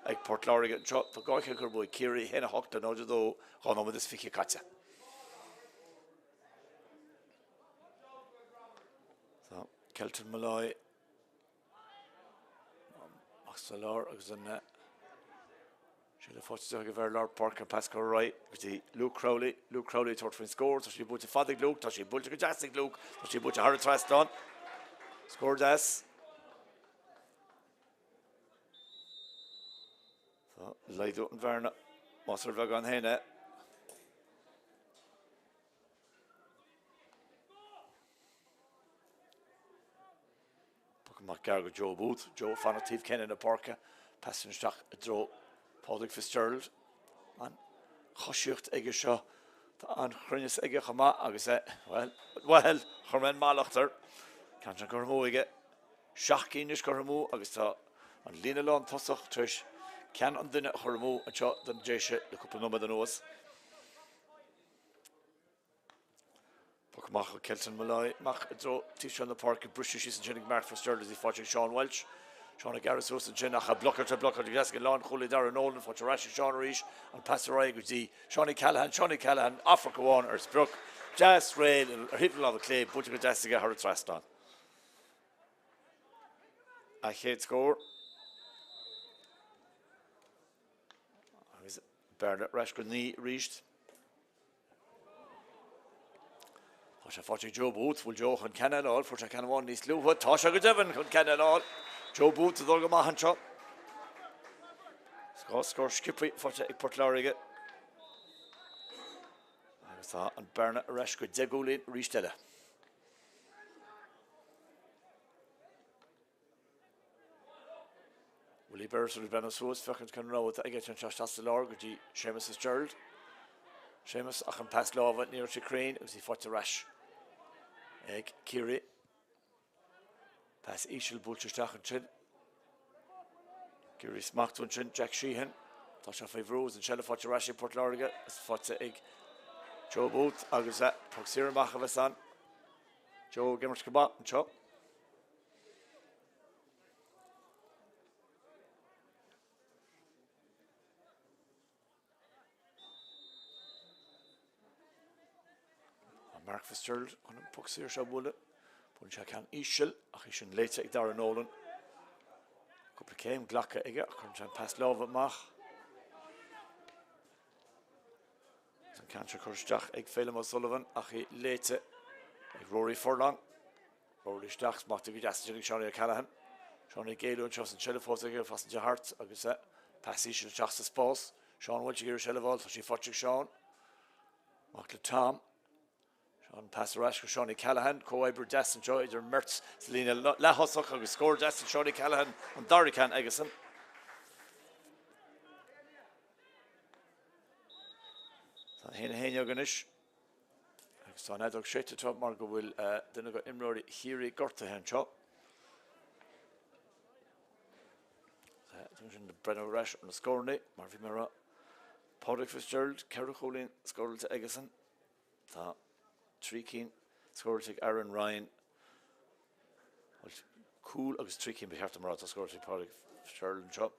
ag Port Láirge anseo. Tá 2 cheann curtha amú ag Ciarraí, 1, 8 le 0, 2, 2 nóiméad is 20 caite. So, Kelton Molloy Amach sa lár agus an seilbh faighte ag an bhfear lár páirce an pas curtha ar aghaidh go dtí Luke Crowley. Luke Crowley ag tabhairt faoin scór. Tá sí buailte fada ag Luke. Tá sí buailte go deas ag Luke. Tá sí buailte thar an trasnán. Scór deas. Tá laghdú an bhearna más ar bheagán féin é. Poc amach gearr go Joe Booth. Joe fanacht taobh céanna na páirce. Pas isteach i dtreo Pádraig Fitzgerald. An choisíocht aige seo. Tá an chruinneas aige chomh maith agus é, bhuel, bhuel, chuir mé an mallacht air. Ceann sin curtha amú aige. Seacht gcinn anois curtha amú agus tá an líne lán tosach tar éis ceann an duine a chur amú anseo do na Déise le cúpla nóiméad anuas. Poc amach ó Kelton Molloy amach i dtreo taobh seo na páirce. Briseadh síos ansin ag Mark Fitzgerald agus í faighte ag Seán Walsh. Seán ag gearradh suas ansin ach blocáilte, blocáilte go deas ag an lánchúlaí Darragh Nolan. Faighte ar ais ag Seán arís. An pas ar aghaidh go dtí Seanie Callahan. Seanie Callahan, amharc amháin ar sprioc. Deas réidh ar thaobh na láimhe clé, buailte go deas aige thar an trasnán. A chéad scór. Agus bearna ar ais go 9 arís. Tá sé faighte ag Joe Booth. Bhfuil Joe chun ceann eile a fháil? Fuair sé ceann amháin níos luaithe. Tá sé go deimhin chun ceann eile a fháil. Joe Booth ag dul go maith anseo. Dhá scór sciobtha faighte ag Port Láirge. Agus tá an bearna ar ais go 10 gcúilín arís eile. Willie Beresford ag breathnú suas, féachaint cén rogha atá aige, téann sé isteach sa lár go dtí Séamus Fitzgerald. Séamus ach an pas láimhe, ní raibh sé cruinn agus í faighte ar ais ag Ciarraí. Pas íseal buailte isteach ansin. Ag iarraidh smachtú ansin Jack Sheehan. Tá sé faoi bhrú agus an seilbh faighte ar ais ag Port Láirge is faighte ag Joe Booth agus poc saor amach a bheas ann. Joe ag imirt go maith anseo. Mark Fitzgerald chun an poc saor seo a bhualadh. Buaileann sé ceann íseal ach í sin léite ag Darragh Nolan. Cúpla céim glactha aige ach cuireann sé an pas láimhe amach. Agus an ceann seo curtha isteach ag Phelim O'Sullivan ach í léite ag Rory Furlong. Rory isteach, smachtaithe go deas ansin ag Seánie O'Callaghan. Seánie ag éalú anseo is an tseilbh fós aige, pasann sé thart agus pas íseal isteach sa spás. Seán Walsh ag iarraidh seilbh a fháil, tá sí faighte ag Seán. Amach le Tom. Seán pas ar ais go Seánie Callahan. Comhoibriú deas anseo idir an mbeirt sa líne leath-thosach agus scór deas ag Seánie Callahan, an dara ceann aigesan. Tá 1-11 anois. Agus tá an fheadóg séidte anseo mar go bhfuil duine de imreoirí Chiarraí gortaithe anseo. Sin breathnú ar ais ar na scóranna mar bhí mé ag rá. Pádraig Fitzgerald, 4 chúilín scóráilte aigesan. Tá 3 cinn scóráilte ag Aaron Ryan. Cúl agus 3 cinn ba cheart dom a rá atá scóráilte ag Pádraig Fitzgerald anseo.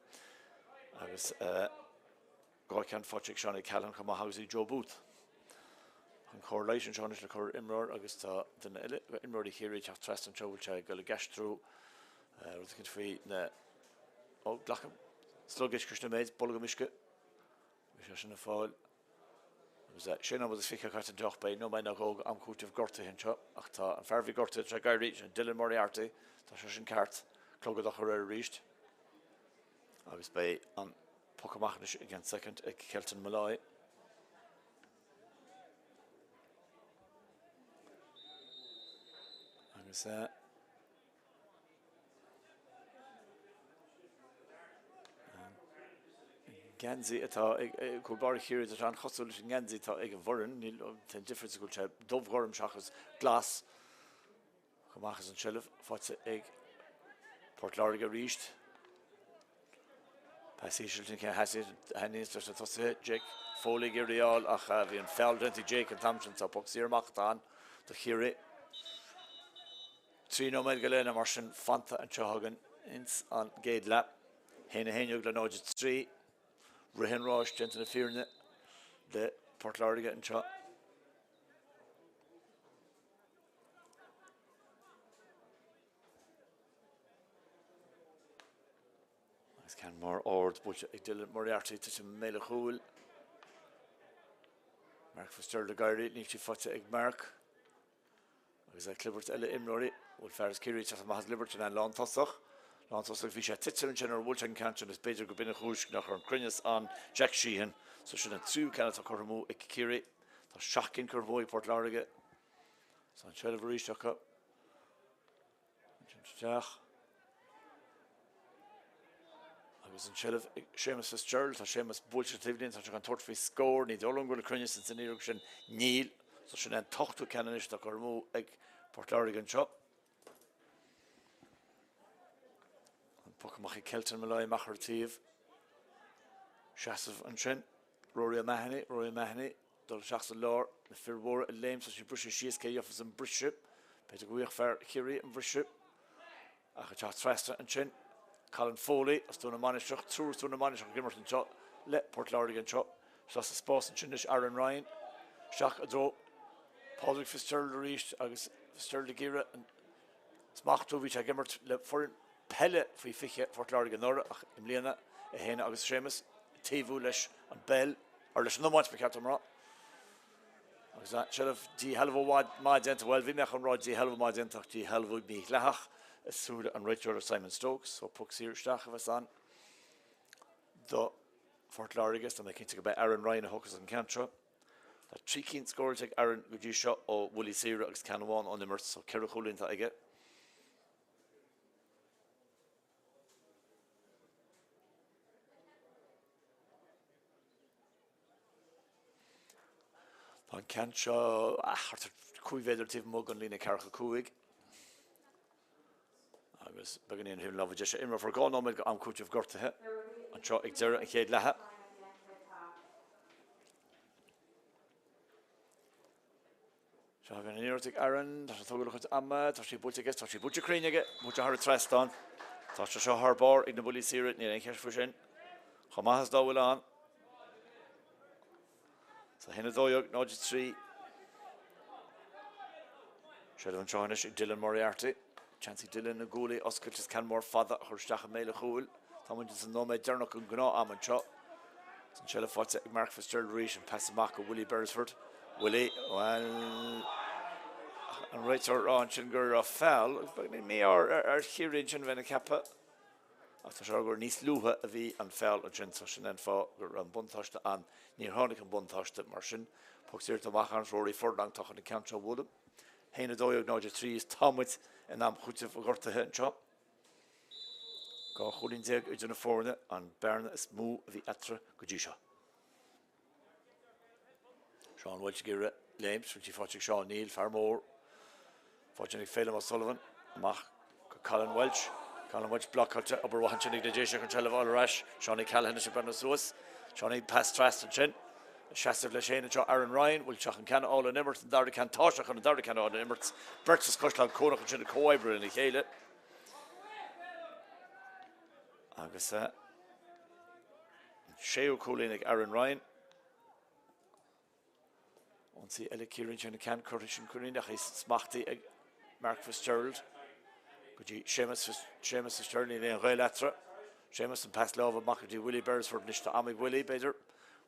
Agus 2 cheann faighte ag Seánie Callahan chomh maith agus ag Joe Booth. An cóir leighis anseo anois le cur ar imreoir agus tá duine eile de imreoirí Chiarraí ag teacht trasna anseo bhfuil sé ag dul ag aistriú rud eicínt faoi na Ó, glacaim slog uisce sin an méid, bolgam uisce. Bhí sé sin ag fáil. Agus sé nóiméad is 20 caite anseo ach beidh nóiméad nó dhó am cúitimh gortaithe anseo ach tá an fear a bhí gortaithe tá sé ag éirí, sin Dylan Moriarty, tá sé sin ceart, clogad á chur air arís. Agus beidh an poc amach anois i gceann soicind ag Kelton Molloy. Agus eh, geansaí atá ag cúl báire Chiarraí tá sé an-chosúil leis an ngeansaí atá ag an bhfoireann, níl an difear go bhfuil sé dubhghorm seachas glas. Chomh maith is an tseilbh faighte ag Port Láirge arís. Pas íseal sin cén thaitníonns leis na tosaithe, Jake Foley ag iarraidh a fháil ach bhí an feall déanta ag Jake an t-am sin tá poc saor amach atá ann do Chiarraí. 3 nóiméad go leith nó mar sin fanta anseo againn ins an gcéad leath. 1 1 le 0 3. Rith an ráis déanta na fírinne le Port Láirge anseo. Agus ceann mór ard buailte ag Dylan Moriarty titim i mbéal an chúil. Mark Fitzgerald ag éirí, níl sí faighte ag Mark. Agus ag clibirt eile imreoirí, bhfuil fear as Ciarraí ag teacht amach as clibirt in an lántosach. Lántosach, bhí sé ag titim ansin nuair a bhuail sé an ceann sin, is b'fhéidir go b'in an chúis nach raibh an cruinneas ann Jack Sheehan. So sin an tríú ceann atá curtha amú ag Ciarraí. Tá 7 gcinn curtha amú ag Port Láirge. Tá an tseilbh arís acu. Ansin isteach. Agus an tseilbh ag Séamus Fitzgerald. Tá Séamus buailte sa taobhlíne, tá sé chun tabhairt faoi scór. Ní dóigh liom go bhfuil cruinneas ins an iarracht sin. Níl. So sin é an t-ochtú ceann anois atá curtha amú ag Port Láirge anseo. An poc amach ag Kelton Molloy amach ar an taobh. Seasamh ansin. Rory O'Mahony, Rory O'Mahony. Dul isteach sa lár, na fir mhóra ag léimt tá sí briseadh síos, cé gheofas an briseadh? B'fhéidir go bhfaigheadh fear Chiarraí an bhriseadh. Ach ag teacht trasna ansin, Colin Foley as Dún na Mainistreach, triúr as Dún na Mainistreach ag imirt anseo le Port Láirge anseo. Isteach sa spás ansin anois Aaron Ryan, isteach i dtreo Pádraig Fitzgerald arís agus Fitzgerald ag iarraidh an smachtú, bhí sé ag imirt le foireann peile faoi 20 Phort Láirge anuraidh ach i mbliana é féin agus Séamus ag taobhú leis an bpeil, or leis an iomáint ba cheart dom a rá. Agus an seilbh díshealbhú maith déanta, bhuel bhí mé chun rá díshealbhú maith déanta ach díshealbhú mídhleathach i súile an réiteora Simon Stokes, so poc saor isteach a bheas ann do Phort Láirge is tá mé cinnte go beidh Aaron Ryan a thógfas an ceann seo. Tá 3 cinn scóráilte ag Aaron go dtí seo ó bhuillí saora agus ceann amháin ón imirt, so 4 chúilín atá aige. Tá an ceann seo thart ar 5 mhéadar taobh amuigh den líne 45 agus beagáinín ar thaobh na láimhe deise. Imreofar 2 nóiméad d'am cúitimh gortaithe anseo ag deireadh an chéad leatha. Seo againn an iarracht ag Aaron, tá sé ag tógáil a chuid ama, tá sí buailte aige, tá sí buailte cruinn aige, buailte thar an trasnán. Tá sé seo thar barr ag na buillí saora, níl aon cheist faoi sin. Chomh maith is dá bhfuil ann. Sa 1, 12, 0, 3. Seilbh anseo anois ag Dylan Moriarty. Seans ag Dylan na guaillí a oscailt is ceann mór fada a chur isteach i mbéal an chúil. Tá muid ins an nóiméad deireanach den ghnáth-am anseo. Is an tseilbh faighte ag Mark Fitzgerald arís, an pas amach go Willie Beresford. Willie, bhuel, an réiteoir ag rá ansin go raibh feall, agus beagáinín mí-ádh ar Chiarraí ansin bheinn ag ceapadh. Ach tá sé gur níos luaithe a bhí an feall ansin, so sin é an fáth go raibh an buntáiste ann. Níor tháinig an buntáiste, mar sin. Poc saor amach ann Rory Furlong, tá chun an ceann seo a bhualadh. 1, 12, 0, 3 is tá muid in am chúitimh ghortaithe anseo. 12 chúilín idir na foirne, an bearna is mó a bhí eatarthu go dtí seo. Seán Walsh ag iarraidh léimt, bhfuil sí faighte ag Seán? Níl, fear mór. Faighte ag Phelim O'Sullivan, amach go Colin Walsh. Colin Walsh blocáilte, obair mhaith ansin ag na Déise chun seilbh a fháil ar ais. Seánie Callahan anois ag breathnú suas. Seánie pas trasna ansin. Ag seasamh leis féin anseo Aaron Ryan. Bhfuil sé chun ceann a fháil ón imirt, an dara ceann. Tá sé chun an dara ceann a fháil ón imirt. Beirt as Caisleán Cuanach ansin ag comhoibriú lena chéile. Agus an séú cúilín ag Aaron Ryan. Ionsaí eile Ciarraí ansin, an ceann curtha sin cruinn ach é smachtaithe ag Mark Fitzgerald go dtí Séamus Séamus Fitzgerald níl aon ghaol eatarthu. Séamus an pas láimhe amach go dtí Willie Beresford anois tá am ag Willie b'fhéidir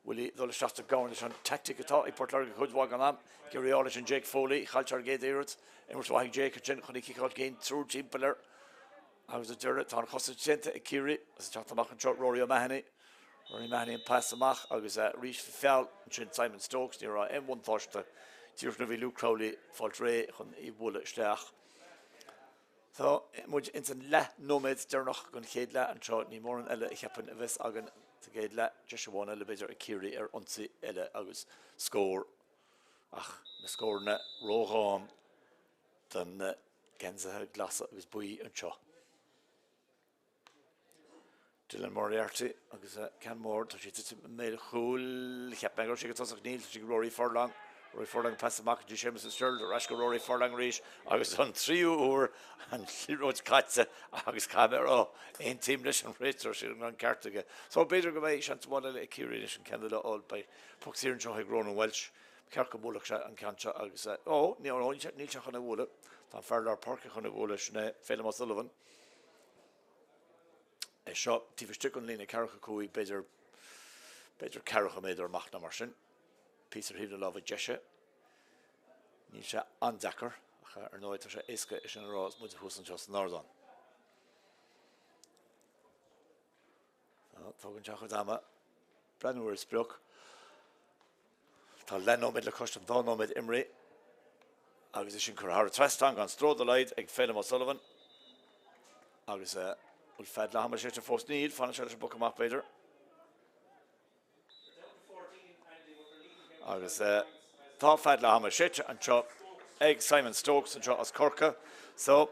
Willie dul isteach sa gcabhair leis an teaictic atá ag Port Láirge cuid mhaith den am. Ag iarraidh a fháil leis an Jake Foley chaill sé ar an gcéad iarracht. Imirt mhaith ag Jake ansin chun í ciceáil cinn triúr timpeall air. Agus ar deireadh, tá an chosaint déanta ag Ciarraí agus ag teacht amach anseo, Rory O'Mahony. Rory O'Mahony an pas amach agus arís feall ansin Simon Stokes. Ní raibh aon bhuntáiste díreach nuair a bhí Luke Crowley ag fáilt réidh chun í bhualadh isteach. Tá muid ins an leath nóiméad deireanach den chéad leath anseo. Ní mórán eile a cheapfainn a bheas againn sa gcéad leath. Deis amháin eile b'fhéidir ag Ciarraí ar ionsaí eile agus scór ach na scóranna róghann do na geansaithe glasa agus buí anseo. Dylan Moriarty agus ceann mór, tá sé ag titim i mbéal an chúil. Cheap mé go raibh sé go tosach, níl, tá sé ag Rory Furlong. Rory Furlong pas amach go dtí Séamus Fitzgerald, ar ais go Rory Furlong arís agus an tríú huair an liathróid caite agus caithfidh mé a rá, aontaím leis an réiteoir, sílim go raibh an ceart aige. So b'fhéidir go mbeidh seans amháin eile ag Ciarraí anois an ceann eile a fháil. Beidh poc saor anseo ag Ronan Walsh. Ba cheart go mbuailfeadh sé an ceann seo agus, ó, níl sé chun é a bhualadh. Tá an fear lár páirce chun é a bhualadh, sin é Phelim O'Sullivan. É seo taobh istigh den líne 45, b'fhéidir, b'fhéidir ceathracha méadar amach nó mar sin. Píosa ar thaobh na láimhe deise. Níl sé an-deacair, ach ar ndóigh tá sé éasca é sin a rá is muid thuas anseo san ardán. Tógann sé a chuid ama breathnú ar an sprioc. Tá leath nóiméad le cois an dá nóiméad imrithe agus é sin curtha thar an trasnán gan stró dá laghad ag Phelim O'Sullivan. Agus bhfuil fead leath ama séidte fós? Níl, fanann sé leis an bpoc amach b'fhéidir. Agus tá fead leath ama séidte anseo ag Simon Stokes anseo as Corcaigh. So,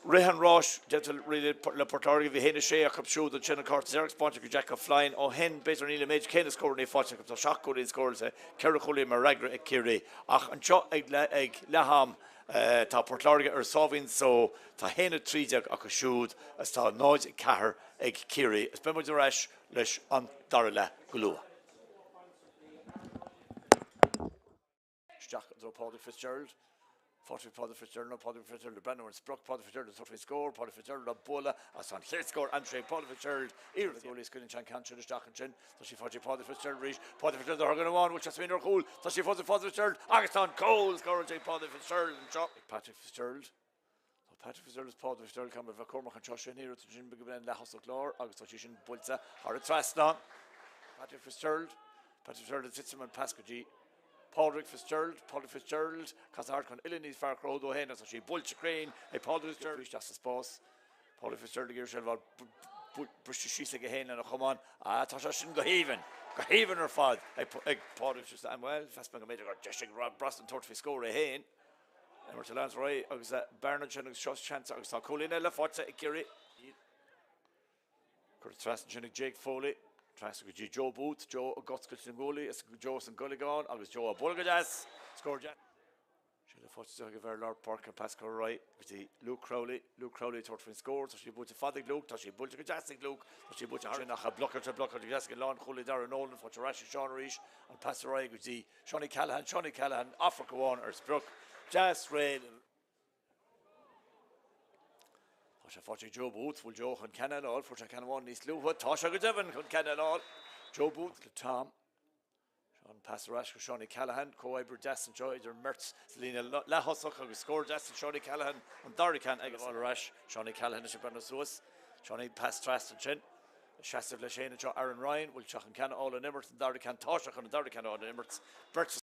rith an ráis, déarfá le Port Láirge, bhí 1-6 acu siúd ansin, an cárta dearg spáinte go Jack O'Flynn. Ó shin, b'fhéidir níl an méid céanna scóranna faighte acu, tá 7 gcúilín scóráilte, 4 chúilín mar fhreagra ag Ciarraí. Ach anseo ag leath am, tá Port Láirge ar a sáimhín só, tá 1-13 acu siúd agus tá 0-4 ag Ciarraí. Is beidh muid ar ais leis an dara leath go luath. Isteach i dtreo Pádraig Fitzgerald. Faighte ag Pádraig Fitzgerald nó Pádraig Fitzgerald ag breathnú ar an sprioc. Pádraig Fitzgerald ag tabhairt faoin scór. Pádraig Fitzgerald á bualadh agus tá an chéad scór aimsithe ag Pádraig Fitzgerald. Iarracht goalaí scaoileann sé an ceann sin isteach ansin. Tá sí faighte ag Pádraig Fitzgerald arís. Pádraig Fitzgerald a thorgann amháin. Bhfuil sé smaoineamh ar chúl? Tá sí fós ag Pádraig Fitzgerald agus tá an cúl scóráilte ag Pádraig Fitzgerald anseo. Ag Patrick Fitzgerald. Tá Patrick Fitzgerald is Pádraig Fitzgerald caithfidh mé a bheith cúramach anseo sin iarracht ansin go bhfuil an leath-thosach lár agus tá sí sin buailte thar an trasnán. Patrick Fitzgerald, Patrick Fitzgerald ag titim an pas go dtí Pádraig Fitzgerald, Pádraig Fitzgerald, casadh thart chun uillinn níos fearr a chruthú dó féin agus tá sí buailte cruinn ag Pádraig Fitzgerald isteach sa spás. Pádraig Fitzgerald ag iarraidh seilbh a fháil briste síos aige féin lena chamán. Ah, tá sé sin go haoibhinn! Go haoibhinn ar fad ag Pádraig Bhuel, mheas mé go mb'fhéidir go raibh deis ag Rob Brosnan tabhairt faoi scór é féin. Imirt a leanas ar aghaidh agus bearna ansin agus seo seans agus tá cúilín eile faighte ag Ciarraí. Curtha trasna ansin ag Jake Foley. Trasna go dtí Joe Booth. Joe ag oscailt na nguaillí is Joe san gColgán agus Joe á bualadh go deas. Scór deas. Seilbh faighte ag an bhfear lár páirce an pas curtha ar aghaidh go dtí Luke Crowley. Luke Crowley ag tabhairt faoin scór. Tá sí buailte fada ag Luke. Tá sí buailte go deas ag Luke. Tá sí buailte thar ach blocáilte blocáilte go deas ag an lánchúlaí Darragh Nolan. Faighte ar ais ag Seán arís. An pas ar aghaidh go dtí Seanie Callahan. Seanie Callahan amharc amháin ar sprioc. Deas réidh. Tá sé faighte ag Joe Booth. Bhfuil Joe chun ceann eile a fháil? Fuair sé ceann amháin níos luaithe. Tá sé go deimhin chun ceann eile a fháil. Joe Booth le Tom. Seo an pas ar ais go Seanie Callahan. Comhoibriú deas anseo idir an mbeirt sa líne leath-thosach agus scór deas ag Seanie Callahan, an dara ceann aige. Fáil ar ais. Seanie Callahan is ag breathnú suas. Seanie pas trasna ansin. Ag seasamh leis féin anseo Aaron Ryan. Bhfuil sé chun ceann a fháil ón imirt? An dara ceann. Tá sé chun an dara ceann a fháil ón imirt. Beirt sa.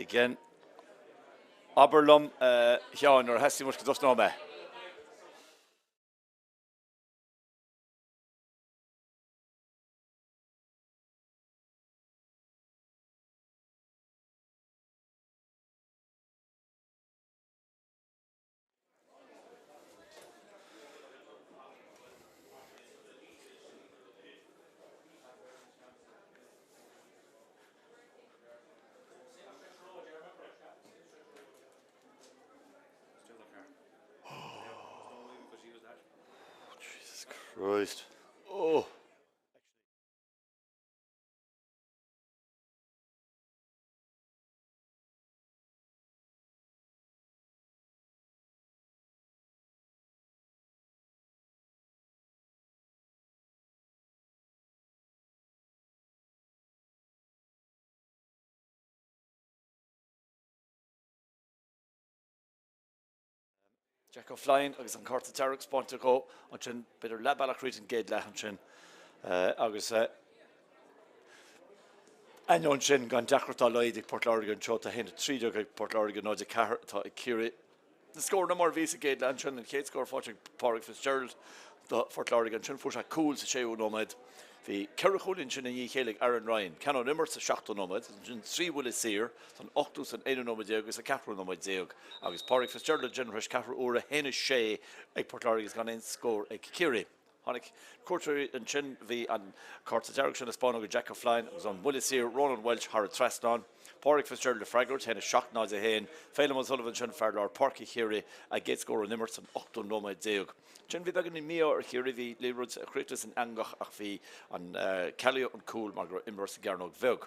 Again. Abair liom, a Sheáin, nuair a theastaíonn uait go dtosnóidh mé. Jesus Christ. Oh. Jack O'Flynn agus an cárta dearg spáinte dhó ansin, b'fhéidir leath bealach thríd an gcéad leath ansin agus ainneoin sin gan deacracht dá laghad ag Port Láirge anseo, tá 1-13 ag Port Láirge, 0-4 atá ag Ciarraí. Na scóranna mar a bhí sa gcéad leath ansin, an chéad scór faighte ag Pádraig Fitzgerald do Phort Láirge ansin, fuair sé cúl sa séú nóiméad. Bhí ceithre chúilín ansin i ndiaidh a chéile ag Aaron Ryan, ceann ón imirt sa seachtú nóiméad, ansin trí bhuille saor san ochtú, san aonú nóiméad déag agus sa ceathrú nóiméad déag agus Pádraig Fitzgerald ansin tar éis ceathrú uaire, 1-6 ag Port Láirge agus gan aon scór ag Ciarraí. Tháinig cuairteoirí ansin, bhí an cárta dearg sin a spáineadh do Jack O'Flynn agus an buille saor Ronan Walsh thar an trasnán. Pádraig Fitzgerald ag freagairt, 1-7, 0-1. Phelim O'Sullivan ansin, fear lár páirce Chiarraí, a gcéad scór ón imirt san ochtú nóiméad déag. Ansin bhí beagáinín mí-ádh ar Chiarraí, bhí liathróid chríochnaithe san eangach ach bhí an cealaíodh an cúl mar go raibh imreoir sa gcearnóg bheag.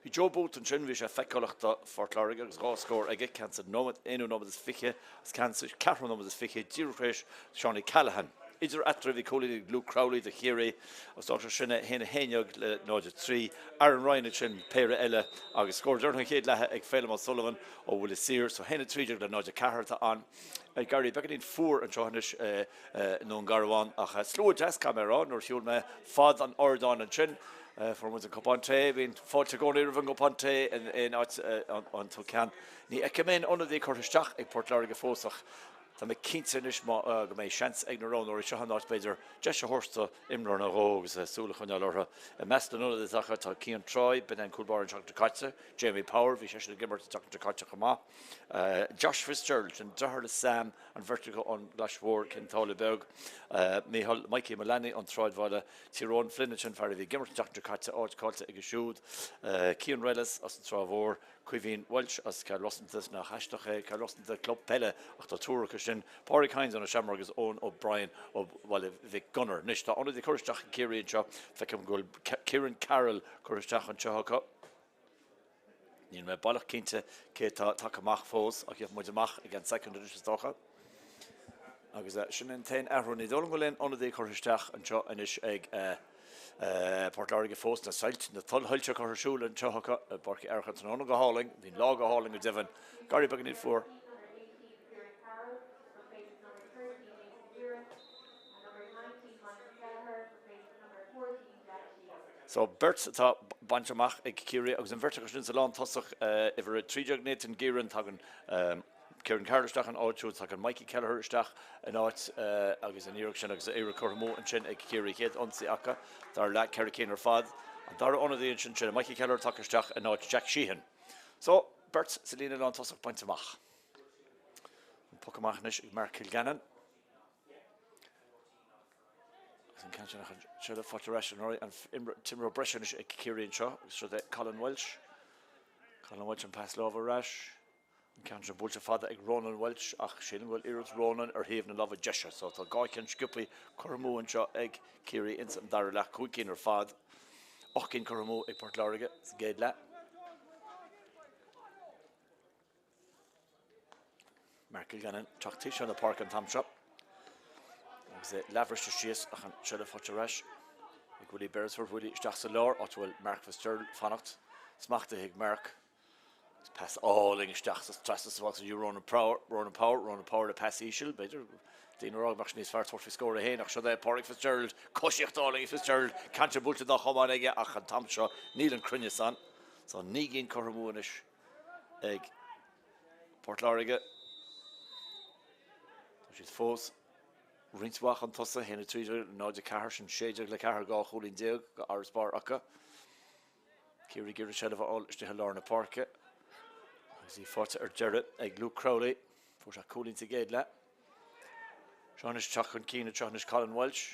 Bhí Joe Booth ansin, bhí sé feiceálach do Phort Láirge agus dhá scór aige, ceann sa nóiméad, aonú nóiméad is fiche agus ceann sa ceathrú nóiméad is fiche, díreach tar éis Seánie Callahan. Idir eatarthu bhí cúilín ag Luke Crowley do Chiarraí agus d'fhág sé sin 1, 11 le 0, 3. Aaron Ryan ansin, péire eile agus scór deireanach an chéad leatha ag Phelim O'Sullivan ó bhuille saor, so 1, 13 le 0, 4 atá ann. Ag éirí beagáinín fuar anseo anois i nDún Garbhán ach slua deas, caithfidh mé a rá, nuair a shiúil mé fad an ardáin ansin. Fuair muid an cupán tae. Bíonn fáilte i gcónaí roimh an gcupán tae in aon áit a dtéann tú. Ní fheicim aon ionadaí curtha isteach ag Port Láirge fós ach tá mé cinnte anois go mbeidh seans ag na roghnóirí seo an áit, b'fhéidir, deis a thabhairt do imreoir nó dhó agus súil a choinneáil orthu. I measc na n-ionadaithe atá acu tá Cian Troy, b'in é an cúl báire an tseachtain seo caite, Jamie Power, bhí seisean ag imirt an tseachtain seo caite chomh maith, Josh Fitzgerald, sin deartháir le Sam, an bheirt acu ón gClais Mhór, Cionn tSáile Beag, Mícheál Mikey Mullaney ón tSráidbhaile, Tyrone Flynn ansin, fear a bhí ag imirt an tseachtain seo caite, áit caillte aige siúd, Cian Rellis as an Trá Mhór, Caoimhín Walsh as Cill Rosanta, nach aisteach é, Cill Rosanta, club peile ach tá triúr acu sin, Pádraig Hynes ó na Seamróga agus Eoin O'Brien ó Bhaile Mhic Gonair. Anois tá ionadaí curtha isteach ag Ciarraí anseo, feicim go bhfuil Kieran Carroll curtha isteach anseo acu. Níl mé baileach cinnte cé atá tagtha amach fós, ach gheobhaidh muid amach i gceann soicind anois is dócha. Agus sin an t-aon athrú. Ní dóigh liom go bhfuil aon ionadaí curtha isteach anseo anois ag Port Láirge fós. Na soilse, na tulshoilse curtha ar siúl anseo acu i bPáirc Uí Fhearchair tráthnóna go hálainn. Bhí an lá go hálainn go deimhin. Ag éirí beagáinín fuar. So, beirt atá bainte amach ag Ciarraí agus an bheirt acu sin sa lántosach, uimhir 13 Nathan Gearon, tagann Kieran Carroll isteach in áit siúd, tagann Mikey Kelleher isteach in áit agus an iarracht sin agus iarracht curtha amú ansin ag Ciarraí, chéad ionsaí acu dara leath, ceithre cinn ar fad. An dara ionadaí ansin sin Mikey Kelleher tagtha isteach in áit Jack Sheehan. So, beirt sa líne lántosach bainte amach. An poc amach anois ag Mark Kilgannon. Agus an ceann sin ach an seilbh faighte ar ais anuraidh, an t-imreoir breise anois ag Ciarraí anseo agus siod é Colin Walsh. Colin Walsh an pas láimhe ar ais. An ceann sin buailte fada ag Ronan Walsh ach sílim go bhfuil iarracht Ronan ar thaobh na láimhe deise. So tá dhá cheann sciobthaí curtha amú anseo ag Ciarraí ins an dara leath, cúig cinn ar fad. Ocht gcinn curtha amú ag Port Láirge sa gcéad leath. Mark Kilgannon teacht taobh seo na páirce an t-am seo agus é leathbhriste síos ach an tseilbh faighte ar ais ag Willie Beresford. Willie isteach sa lár, áit a bhfuil Mark Fitzgerald ag fanacht. Smachtaithe ag Mark. Agus pas álainn isteach sa trasna sa bhosca go Ronan Power, Ronan Power, Ronan Power le pas íseal, b'fhéidir. Daoine ag rá go mbeadh sé níos fearr tabhairt faoi scór é féin ach siod é Pádraig Fitzgerald. Coisíocht álainn ag Fitzgerald. Ceann sin buailte dá chamán aige ach an t-am seo níl an cruinneas ann. So naoi gcinn curtha amú anois. Ag Port Láirge, tá siad fós roinnt mhaith chun tosaigh, 1, 13 le 0, 4, sin 16 le 4, 12 chúilín d'fharasbarr acu. Ciarraí ag iarraidh seilbh a fháil istigh i lár na páirce agus í faighte ar deireadh ag Luke Crowley. Fuair sé cúilín sa gcéad leath. Seo anois teacht chun cinn anseo anois Colin Walsh.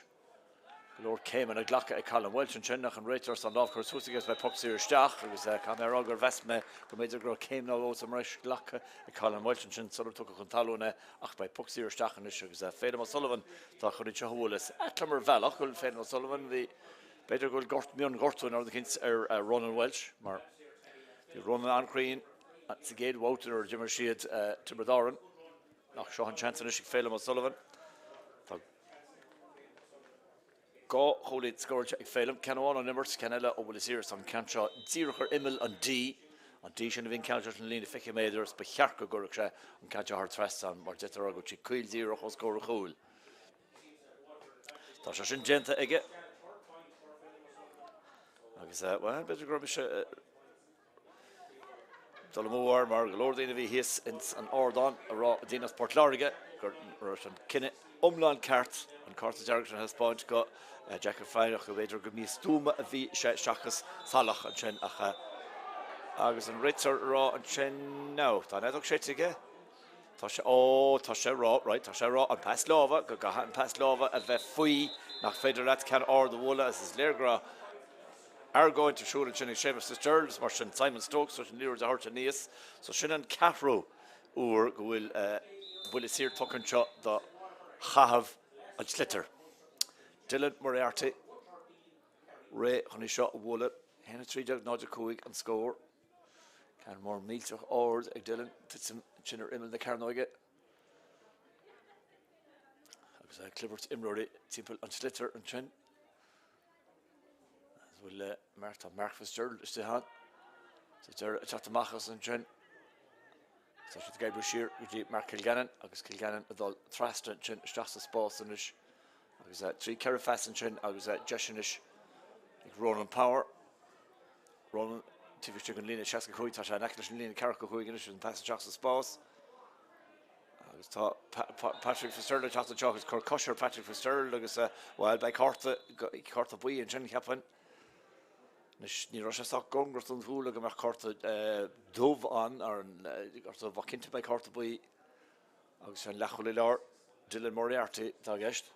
Go leor céimeanna glactha ag Colin Walsh ansin ach an réiteoir is an lámh curtha suas aige is beidh poc saor isteach agus caithfidh mé a rá gur mheas mé go mb'fhéidir go raibh céim nó dhó sa mbreis glactha ag Colin Walsh ansin sular tugadh chun talún é ach beidh poc saor isteach anois agus Phelim O'Sullivan atá chun iad seo a bhualadh. Is ait liom ar bhealach go bhfuil Phelim O'Sullivan, bhí, b'fhéidir go bhfuil gort, mion-ghortú nó rud eicínt ar Ronan Walsh mar bhí Ronan an-chruinn sa gcéad bhabhta nuair a d'imir siad Tiobraid Árann. Ach seo an seans anois ag Phelim O'Sullivan. Tá 2 chúilín scóráilte ag Phelim, ceann amháin ón imirt, ceann eile ó bhuille saor. Tá an ceann seo díreach ar imeall an D, an D sin a bhíonn ceangailte leis an líne 20 méadar is ba cheart go gcuirfeadh sé an ceann seo thar trasnán mar d'fhéadfá a rá go bhfuil sé caol díreach os comhair an chúil. Tá sé sin déanta aige agus, bhuel, b'fhéidir go raibh mise Dul amú air mar go leor daoine a bhí thíos ins an ardán a rá daoine as Port Láirge go raibh an cinneadh iomlán ceart an cárta dearg sin a thaispeáint go Jack Ó Floinn ach go mb'fhéidir go místuama a bhí sé seachas salach ansin ach agus an réiteoir a rá ansin now tá an fheadóg séidte aige tá sé ó tá sé a rá right tá sé a rá an pas láimhe go gcaithfidh an pas láimhe a bheith faoi nach féidir leat ceann ard a bhualadh agus is léir go raibh Argóint ar siúl ansin ag Séamus Fitzgerald is mar sin Simon Stokes leis an liathróid a thabhairt aníos. So sin an ceathrú uair go bhfuil buille saor tugtha anseo do chaitheamh an tsliotair. Dylan Moriarty réidh chun í seo a bhualadh. 1, 13, 0, 5 an scór. Ceann mór millteach ard ag Dylan, titim ansin ar imeall na cearnóige. Agus clibirt imreoirí timpeall an tsliotair ansin. Bhfuil Mark, tá Mark Fitzgerald istigh ann. Sa deireadh ag teacht amach as ansin. Tá siad ag oibriú siar go dtí Mark Kilgannon agus Kilgannon ag dul trasna ansin isteach sa spás anois. Agus 3 4 phas ansin agus deis anois ag Ronan Power. Ronan taobh istigh den líne 65, tá sé in aice leis an líne 45 anois an pas isteach sa spás. Agus tá Patrick Fitzgerald ag teacht anseo agus cur cois ar Patrick Fitzgerald agus, bhuel, beidh cárta, cárta buí ansin, cheapfainn. Anois, ní raibh sé sách cóngarach don chúl le go mbeadh cárta dubh ann, ar an, cárta dubh, ach cinnte beidh cárta buí agus an leathchúlaí láir, Dylan Moriarty, atá i gceist.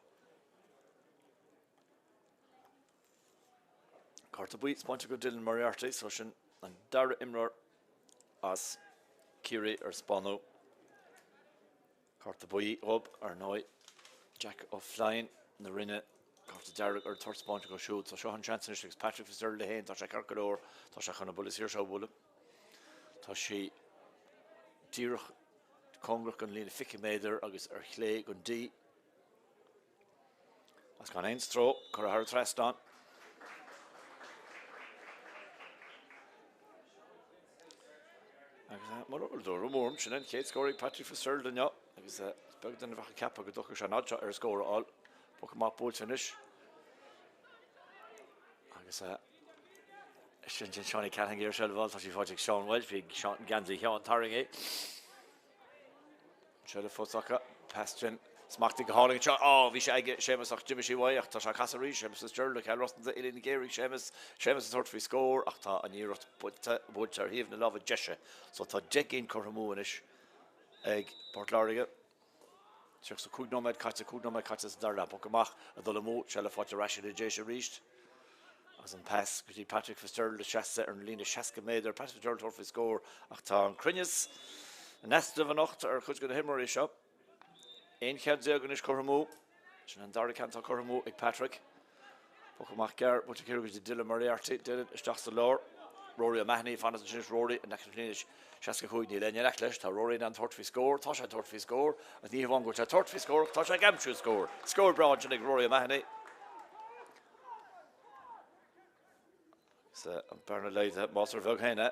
Cárta buí spáinte go Dylan Moriarty, so sin an dara imreoir as Ciarraí ar spáineadh cárta buí dhób, ar ndóigh. Jack Ó Floinn na Rinne, cárta dearg ar toirt spáinte acu siúd. So seo an seans anois agus Patrick Fitzgerald é féin, tá sé ceart go leor, tá sé chun an buille saor seo a bhualadh. Tá sí díreach cóngarach don líne 20 méadar agus ar chlé den D. As gan aon stró, curtha thar an trasnán. Agus mura bhfuil dúradh mór, sin an chéad scór ag Patrick Fitzgerald inniu agus is beag duine a bheadh ag ceapadh go dtiocfadh sé an fhad seo ar scór a fháil. Poc amach buailte anois. Agus sin sin Seánie Callahan ag iarraidh seilbh a fháil, tá sí faighte ag Seán Walsh, bhí geansaí Sheáin tarraingthe. Seilbh fós acu. Pas sin smachtaithe go hálainn anseo. Á, bhí sé aige Séamus ach d'imigh sí uaidh ach tá sé ag casadh arís. Séamus Fitzgerald ag ceal rosnata uillinn géar ag Séamus. Séamus ag tabhairt faoi scór ach tá an iarracht buailte, buailte ar thaobh na láimhe deise. So tá 10 gcinn curtha amú anois ag Port Láirge. 35 nóiméad caite, 5 nóiméad caite sa dara leath. Poc amach ag dul amú, seilbh faighte ar ais ag na Déise arís. Agus an pas go dtí Patrick Fitzgerald seasta ar an líne 60 méadar. Patrick Fitzgerald tabhairt faoi scór ach tá an cruinneas in easnamh anocht ar chuid de na himreoirí seo. 11 cheann anois curtha amú. Sin an dara ceann atá curtha amú ag Patrick. Poc amach gearr, buailte siar go dtí Dylan Moriarty. Dylan isteach sa lár. Rory O'Mahony ag fanacht ansin. Rory in aice na líne 65. Níl éinne in aice leis. Tá Rory in ann tabhairt faoi scór. Tá sé ag tabhairt faoi scór. Agus ní hamháin go bhfuil sé ag tabhairt faoi scór ach tá sé ag aimsiú scór. Scór breá ansin ag Rory O'Mahony. Agus an bearna laghdaithe más ar bheag féin é.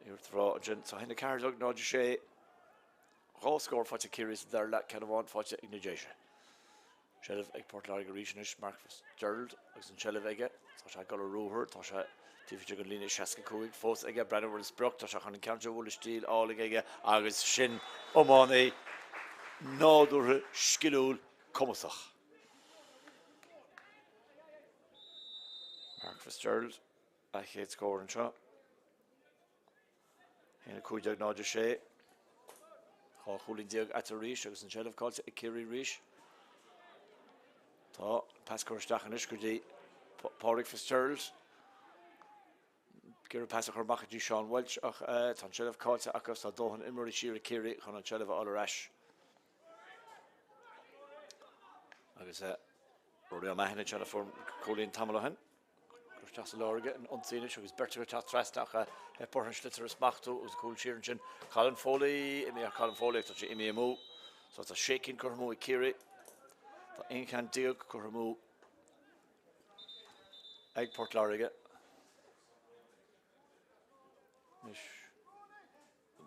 Iarracht bhreá ansin. Tá 1, 14, 0, 6. Dhá scór faighte ag Ciarraí sa dara leath, ceann amháin faighte ag na Déise. Seilbh ag Port Láirge arís anois, Mark Fitzgerald agus an tseilbh aige. Tá sé ag dul ar ruathar, tá sé taobh istigh den líne 65 fós aige, breathnú ar an sprioc, tá sé chun an ceann seo a bhualadh stíl álainn aige agus sin iománaí nádúrtha sciliúil cumasach. Mark Fitzgerald, a chéad scór anseo. 1, 15, 0, 6. 12 chúilín eatarthu arís agus an tseilbh caillte ag Ciarraí arís. Tá an pas curtha isteach anois go dtí Pádraig Fitzgerald. Ag iarraidh pas a chur amach go dtí Seán Walsh ach tá an tseilbh caillte acu tá dóthain imreoirí siar ag Ciarraí chun an tseilbh a fháil ar ais. Agus Rory O'Mahony anseo a fuair cúilín tamall ó shin. Curtha isteach sa lár aige an ionsaí anois agus beirt acu ag teacht trasna ach theip orthu an sliotar a smachtú agus cúl siar ansin. Colin Foley imithe ar Colin Foley ach tá sé imithe amú. So tá sé cinn curtha amú ag Ciarraí. Tá 11 ceann curtha amú ag Port Láirge. Anois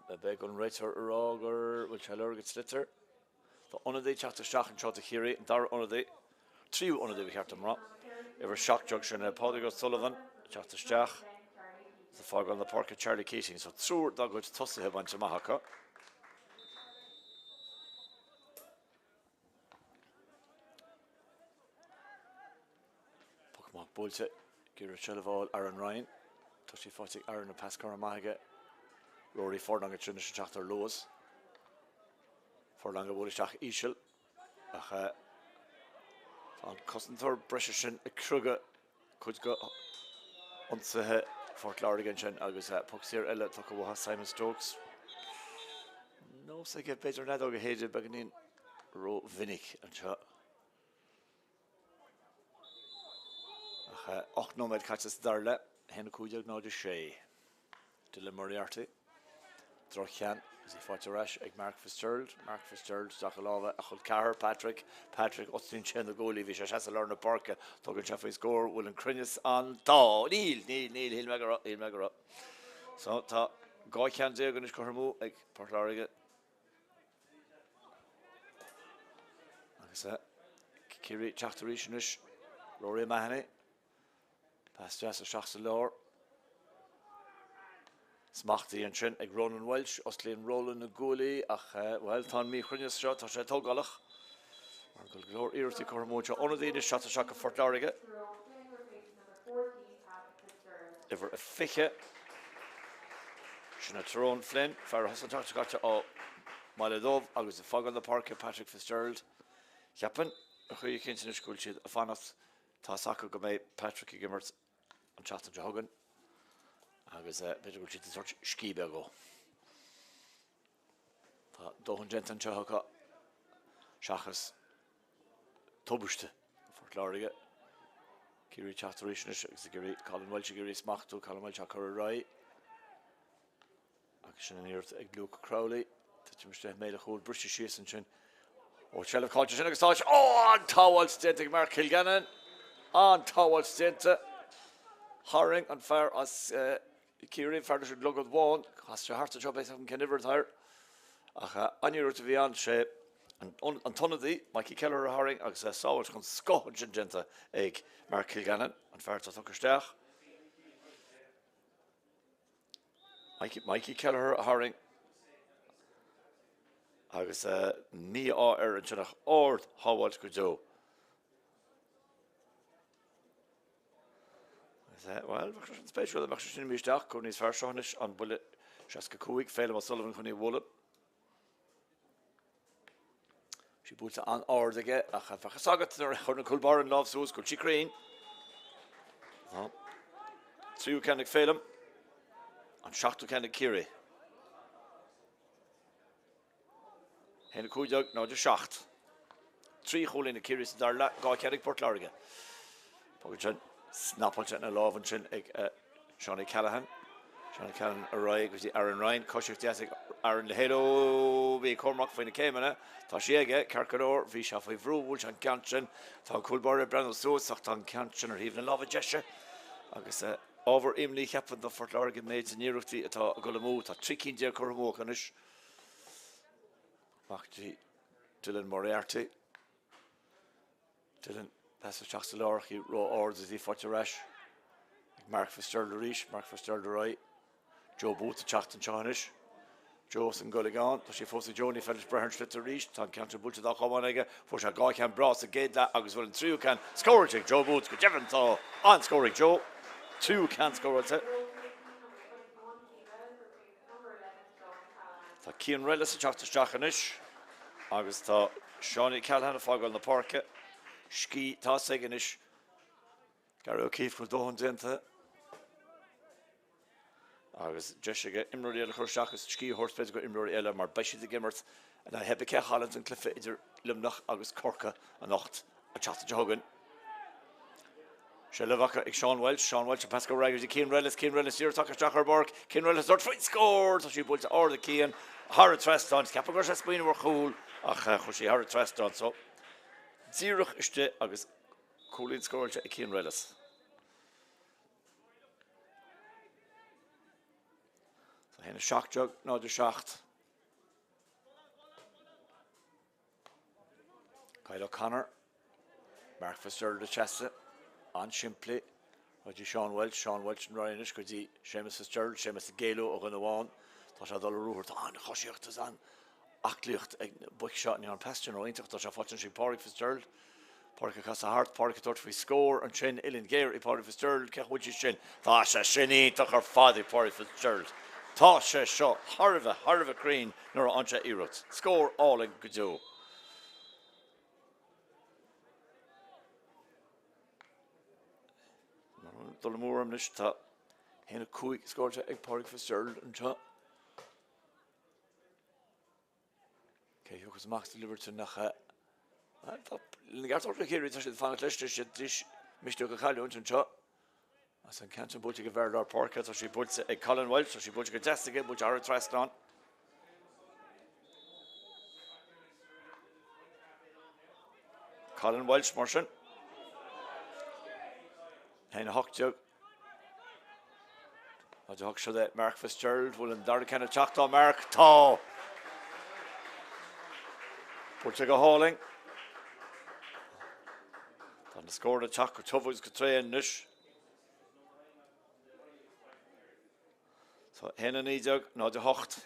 beidh an réiteoir ag rá go bhfuil sé ag lorg an sliotar. Tá ionadaí ag teacht isteach anseo do Chiarraí, an dara ionadaí, tríú ionadaí ba cheart dom rá. Uimhir 17 sin Pádraig O'Sullivan ag teacht isteach. Is ag fágáil na páirce Charlie Keating. So triúr dá gcuid tosaithe bainte amach acu. Poc amach buailte ag iarraidh seilbh a fháil Aaron Ryan. Tá sí faighte ag Aaron an pas curtha amach aige. Rory Furlong ansin anois ag teacht ar luas. Furlong ag bualadh isteach íseal ach tá an cosantóir breise sin ag criogadh cuid de ionsaithe Phort Láirge ansin agus poc saor eile tugtha uathu Simon Stokes. Nós aige b'fhéidir an fheadóg a shéideadh beagáinín rómhinic anseo. Ach 8 nóiméad caite sa dara leath, 1, 15, 0, 6. Dylan Moriarty. Droch-cheann agus í faighte ar ais ag Mark Fitzgerald. Mark Fitzgerald isteach i lámha a chol ceathar, Patrick. Patrick, osclaíonn sé na guaillí, bhí sé ag seasamh i lár na páirce. Tugann sé faoin scór, bhfuil an cruinneas ann? Tá! Níl! Níl! Níl! Shíl mé go raibh. Shíl mé go raibh. So, tá 12 cheann anois curtha amú ag Port Láirge. Agus Ciarraí ag teacht arís anois. Rory O'Mahony. Pas deas isteach sa lár. Smachtaithe ansin ag Ronan Walsh. Osclaíonn Ronan na guaillí ach, bhuel, tá an míchruinneas seo, tá sé tógálach. Mar go bhfuil go leor iarrachtaí curtha amú anseo. Ionadaí anois ag teacht isteach do Phort Láirge. Uimhir a 20. Sin é Tyrone Flynn, fear a thosaigh an tseachtain seo caite ó Bhaile Dubh agus ag fágáil na páirce Patrick Fitzgerald. Cheapfainn ar chaoi eicínt anois go bhfuil siad ag fanacht. Tá 's acu go mbeidh Patrick ag imirt an tseachtain seo chugainn agus b'fhéidir go bhfuil siad ag tabhairt scíth beag dó. Tá dóthain déanta anseo acu seachas tubaiste i Phort Láirge. Ciarraí ag teacht arís anois agus ag iarraidh Colin Walsh ag iarraidh smachtú, Colin Walsh á cur ar aghaidh. Agus sin an iarracht ag Luke Crowley. Titim isteach i mbéal an chúil, briseadh síos ansin. Ó, seilbh caillte sin agus tá sé. Ó, an tsábháilt déanta ag Mark Kilgannon. An tsábháilt déanta. Tharraing an fear as Ciarraí, an fear leis an gclogad bhán. Chas sé thart anseo, b'fhéidir cén uimhir atá air. Ach an iarracht a bhí ann, sé an t-ionadaí, Mikey Kelleher a tharraing agus sábháilt den scoth ansin déanta ag Mark Kilgannon, an fear atá tugtha isteach. Mikey Kelleher a tharraing agus mí-ádh air ansin ach ard-shábháilt go deo. Bhuel, bheadh sé sin spéisiúil dá mbeadh sé sin imithe isteach, cúl níos fearr seo anois an buille 65, Féilim O'Sullivan chun í a bhualadh. Sí buailte an-ard aige ach bheadh a fhios agat nuair a chuireann an cúl báire an lámh suas go bhfuil sí cruinn. Tá. Tríú ceann ag Féilim. An seachtú ceann ag Ciarraí. 1 15 0 7. 3 chúilín ag Ciarraí sa dara leath, 2 cheann ag Port Láirge. Poc ansin snapáilte ina lámh ansin ag Seánie Callaghan. Seánie Callaghan ar aghaidh go dtí Aaron Ryan. Coisíocht deas ag Aaron le Halo. Bhí Cormac faoi na céimeanna. Tá sí aige, ceart go leor. Bhí sé faoi bhrú, bhuail sé an ceann sin. Tá an cúl báire ag breathnú suas ach tá an ceann sin ar thaobh na láimhe deise. Agus ábhar imní, cheapfainn, do Phort Láirge méid na n-iarrachtaí atá ag dul amú. Tá 13 cinn curtha amú acu anois. Amach go dtí Dylan Moriarty. Dylan, pas isteach sa lár ach í ró-ard is í faighte ar ais ag Mark Fitzgerald arís. Mark Fitzgerald ar aghaidh. Joe Booth ag teacht anseo anois. Joe is an Gulligan. Tá sé fós ag Joe, ní féidir leis breith ar an sliotar arís. Tá an ceann sin buailte dá chamán aige. Fuair sé 2 cheann breá sa gcéad leath agus bhfuil an tríú ceann scóráilte ag Joe Booth. Go deimhin tá an-scór ag Joe. Tríú ceann scóráilte. Tá Cian Rellis ag teacht isteach anois agus tá Seánie Callahan ag fágáil na páirce. Scíth atá aige anois. Gary O'Keeffe go bhfuil dóthain déanta agus deis aige imreoirí eile a chur isteach agus scíth a thabhairt b'fhéidir go imreoirí eile mar beidh siad ag imirt in aghaidh pé cé a chailleanns an cluiche idir Luimneach agus Corcaigh anocht an tseachtain seo chugainn. Seilbh acu ag Seán Walsh, Seán Walsh an pas go dtí Cian Rellis, Cian Rellis iarraidh teacht isteach ar an bpáirc, Cian Rellis ag tabhairt faoin scór! Tá sí buailte ard ag Cian thar an trasnán. Ceapadh go raibh sé ag smaoineamh ar chúl ach chuir sí thar an trasnán so díreach istigh agus Cúilín scóráilte ag Cian Rellis. So 1 17 0 7. Kyle O'Connor, Mark Fitzgerald ag seasamh, an-simplí, go dtí Seán Walsh, Seán Walsh an raghaidh anois go dtí Séamus Fitzgerald, Séamus ag géilleadh ó dhuine amháin, tá sé ag dul ar ruathar, tá an-choisíocht agus an-aclaíocht ag na boic seo, ní an pas sin ró-iontach, tá sé faighte anois ag Pádraig Fitzgerald, Pádraig ag casadh thart, Pádraig ag tabhairt faoi scór ansin, uillinn ghéar ag Pádraig Fitzgerald, cén chaoi a bhfuil sí sin? Tá sé sin iontach ar fad ag Pádraig Fitzgerald. Tá sé seo thar a bheith, thar a bheith cruinn nuair a fhaigheann sé iarracht. Scór álainn go deo. Dul amú orm anois, tá 1-5 scóráilte ag Pádraig Fitzgerald anseo. Cé a thiocfas amach sa Liberton nach Tá na gceart do Chiarraí, tá siad ag fanacht leis, tá siad tar éis misneach a chailliúint anseo. As an ceann sin buailte ag an bhfear lár páirce, tá sí buailte ag Colin Walsh, tá sí buailte go deas aige, buailte thar an trasnán. Colin Walsh mar sin. 1-18. 0-8 seo é Mark Fitzgerald, bhfuil an dara ceann ag teacht ó Mark? Tá! Buailte go hálainn. Tá na scóranna ag teacht go tiubh agus go tréan anois. So 1-19, 0-8.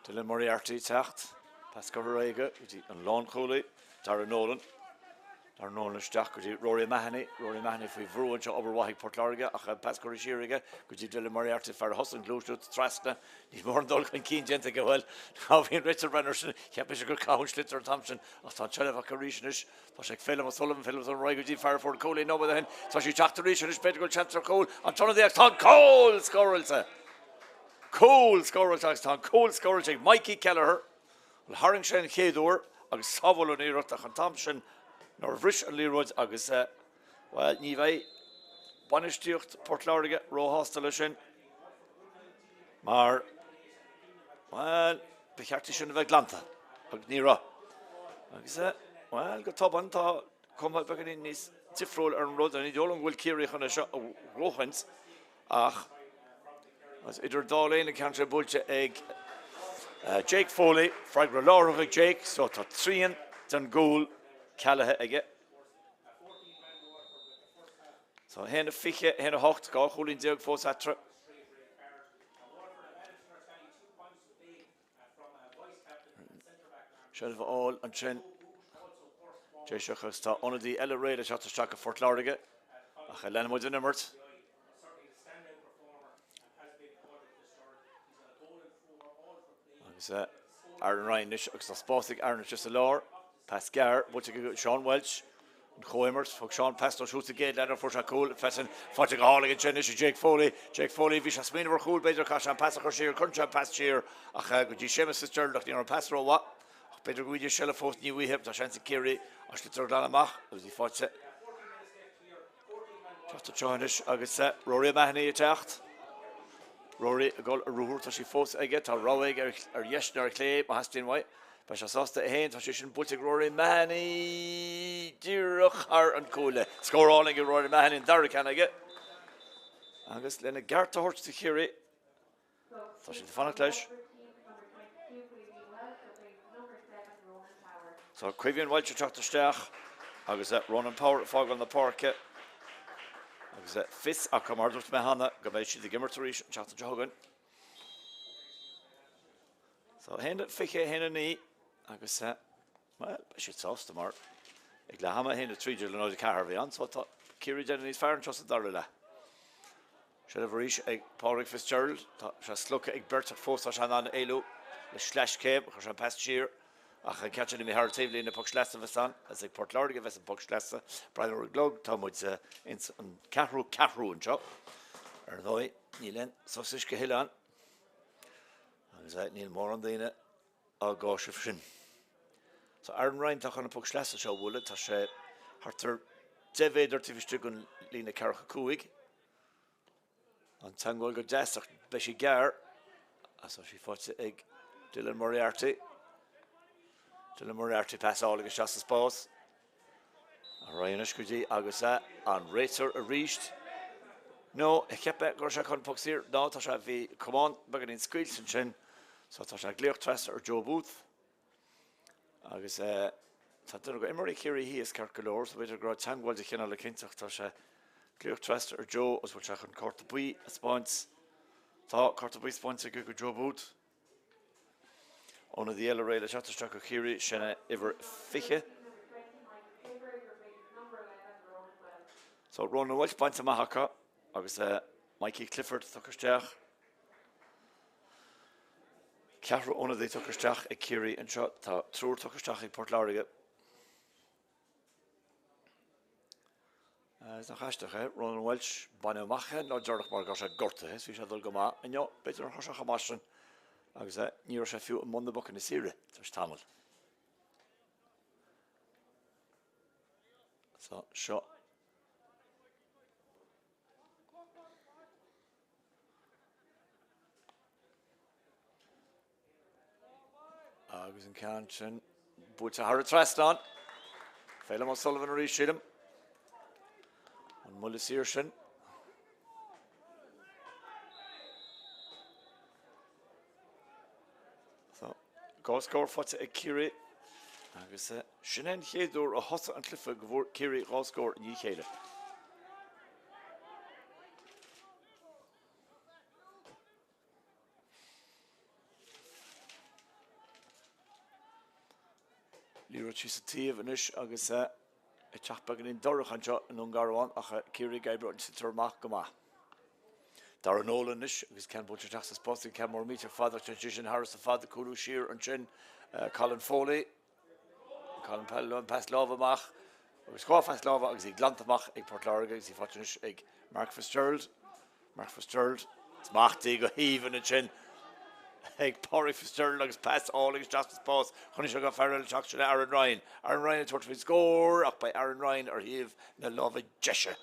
Dylan Moriarty ag teacht. Pas curtha ar aghaidh aige go dtí an lánchúlaí, Darragh Nolan. Darragh Nolan isteach go dtí Rory O'Mahony. Rory O'Mahony faoi bhrú anseo, obair mhaith ag Port Láirge ach an pas curtha siar aige go dtí Dylan Moriarty, fear a thosaigh an ghluaiseacht trasna. Níl mórán dul chun cinn déanta aige, bhuel, ná bhí an réiteoir breathnú air sin, cheap mise gur caitheadh an sliotar an t-am sin ach tá an tseilbh acu arís anois. Tá sé ag Phelim O'Sullivan, Phelim O'Sullivan ar aghaidh go dtí fear a fuair an cúilín nóiméad ó shin. Tá sí ag teacht arís anois, b'fhéidir go bhfuil seans ar chúl an t-ionadaí ach tá an cúl scóráilte! Cúl scóráilte agus tá an cúl scóráilte ag Mikey Kelleher. Bhuel, tharraing sé an chéad uair agus sábháladh an iarracht ach an t-am sin nuair a bhris an liathróid agus, bhuel, ní bheidh bainistíocht Port Láirge róshásta leis sin mar, bhuel, ba cheart í sin a bheith glanta agus ní raibh. Agus, bhuel, go tobann tá cuma beagáinín níos difriúil ar an rud. Ní dóigh liom go bhfuil Ciarraí chun é seo a bhuachaint. Ach idir an dá linn, an ceann seo buailte ag Jake Foley, freagra láithreach ag Jake, so tá trian den gcúl cealaithe aige. So 1-20, 1-8, 12 chúilín fós eatarthu. Seilbh a fháil ansin. Déiseach agus tá ionadaí eile réidh le teacht isteach do Phort Láirge ach leanfaidh muid den imirt. Agus Aaron Ryan anois agus tá spás ag Aaron anseo sa lár. Pas gearr buailte ag Seán Walsh. An chomhimirt, thug Seán pas dó siúd sa gcéad leath nuair a fuair sé cúl. Freisin, faighte go hálainn ansin anois ag Jake Foley. Jake Foley, bhí sé ag smaoineamh ar chúl, b'fhéidir, chaith sé an pas a chur siar, cuireann sé an pas siar ach go dtí Séamus Fitzgerald ach ní raibh an pas rómhaith. Ach b'fhéidir go bhfaighidís seilbh fós, ní bhfaighidh, tá seans ag Ciarraí an sliotar a ghlanadh amach agus í faighte. Teacht anseo anois agus Rory O'Mahony ag teacht. Rory ag dul ar ruathar, tá sí fós aige, tá rogha aige ar dheis nó ar chlé má theastaíonn uaidh. Beidh sé sásta é féin, tá sé sin buailte ag Rory O'Mahony díreach thar an cuaille. Scór álainn ag Rory O'Mahony, an dara ceann aige. Agus lena gceart a thabhairt do Chiarraí, tá siad ag fanacht leis. So Caoimhín Walsh ag teacht isteach agus Ronan Power ag fágáil na páirce agus fios acu, mar a dúirt mé cheana, go mbeidh siad ag imirt arís an tseachtain seo chugainn. So 1, 21, 9 agus bhuel, beidh siad sásta mar ag leath ama 1, 13 le 0, 4 a bhí ann, so tá Ciarraí ag déanamh níos fearr anseo sa dara leath. Seilbh arís ag Pádraig Fitzgerald. Tá sé slogtha ag beirt ach fós tá sé in ann éalú le sleaschéim. Chuir sé an pas siar ach an ceann sin imithe thar an taobhlíne. Poc sleasa a bheas ann. Is ag Port Láirge a bheas an poc sleasa. Breathnú ar an gclog, tá muid ins an ceathrú ceathrú anseo. Ar ndóigh, níl aon sos uisce a thuilleadh ann agus níl mórán daoine á gcáiseamh sin. So Aaron Ryan atá chun an poc sleasa seo a bhualadh. Tá sé thart ar 10 mhéadar taobh istigh den líne ceathracha cúig. An teagmháil go deas ach beidh sí gearr. Tá sí faighte ag Dylan Moriarty. Dylan Moriarty pas álainn isteach sa spás. Ar aghaidh anois go dtí agus an réiteoir arís. No, cheap mé go raibh sé chun poc saor. No, tá sé, bhí camán beagáinín scaoilte ansin. So tá sé ag glaoch trasna ar Joe Booth. Agus tá duine de imreoirí Chiarraí thíos ceart go leor, so b'fhéidir go raibh teagmháil de chineál eicínt ach tá sé ag glaoch trasna ar Joe agus bhfuil sé chun cárta buí a 'speáint. Tá cárta buí 'speáinte aige go Joe Booth. Ionadaí eile réidh le teacht isteach do Chiarraí, sin é uimhir 20. So Ronan Walsh bainte amach acu agus Mikey Clifford tugtha isteach. Ceathrar ionadaí tugtha isteach ag Ciarraí anseo. Tá triúr tugtha isteach ag Port Láirge. Is nach aisteach é, Ronan Walsh, baineadh amach é an lá deireanach mar go raibh sé gortaithe is bhí sé ag dul go maith. Inniu, b'fhéidir nach raibh sé chomh maith sin agus ní raibh sé fiú i mbun na bpocanna saora tar éis tamaill. So, seo. Agus an ceann sin buailte thar an trasnán. Phelim O'Sullivan arís, sílim. An mbuille saor sin. So, dhá scór faighte ag Ciarraí agus sin é an chéad uair ó thosaigh an cluiche go bhfuair Ciarraí dhá scór i ndiaidh a chéile. Liathróid síos an taobh anois agus ag teacht beagáinín dorcha anseo i nDún Garbhán ach Ciarraí ag oibriú an sliotar amach go maith. Darragh Nolan anois agus ceann buailte isteach sa spás ag ceann mór millteach fada ach téann sé sin thairis ar fad ag cúlú siar ansin Colin Foley. Colin Foley pas láimhe amach agus dhá phas láimhe agus í glanta amach ag Port Láirge agus í faighte anois ag Mark Fitzgerald. Mark Fitzgerald smachtaí go haoibhinn ansin ag Pádraig Fitzgerald agus pas álainn isteach sa spás. Chonaic sé go fear eile teacht sin Aaron Ryan. Aaron Ryan ag tabhairt faoin scór ach beidh Aaron Ryan ar thaobh na láimhe deise.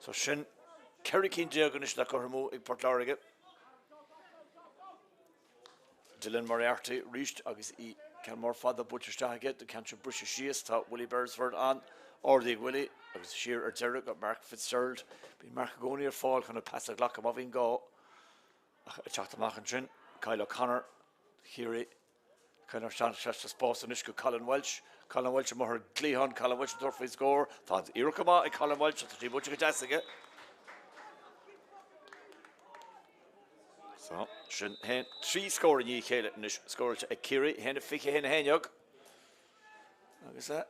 So sin 14 cinn anois le cothromú ag Port Láirge. Dylan Moriarty arís agus í ceann mór fada buailte isteach aige, an ceann seo briseadh síos, tá Willie Beresford ann, ardaithe ag Willie agus siar ar deireadh go Mark Fitzgerald. Bíonn Mark i gcónaí ar fáil chun an pas a ghlacadh má bhíonn gá ach ag teacht amach ansin, Kyle O'Connor Chiarraí. Kyle isteach sa spás anois go Colin Walsh. Colin Walsh amuigh ar an gcliathán, Colin Walsh ag tabhairt faoin scór. Tá an iarracht go maith ag Colin Walsh, tá sí buailte go deas aige. So, sin haon, trí scór i ndiaidh a chéile anois scóráilte ag Ciarraí, 1, 20, 1, 11. Agus eh,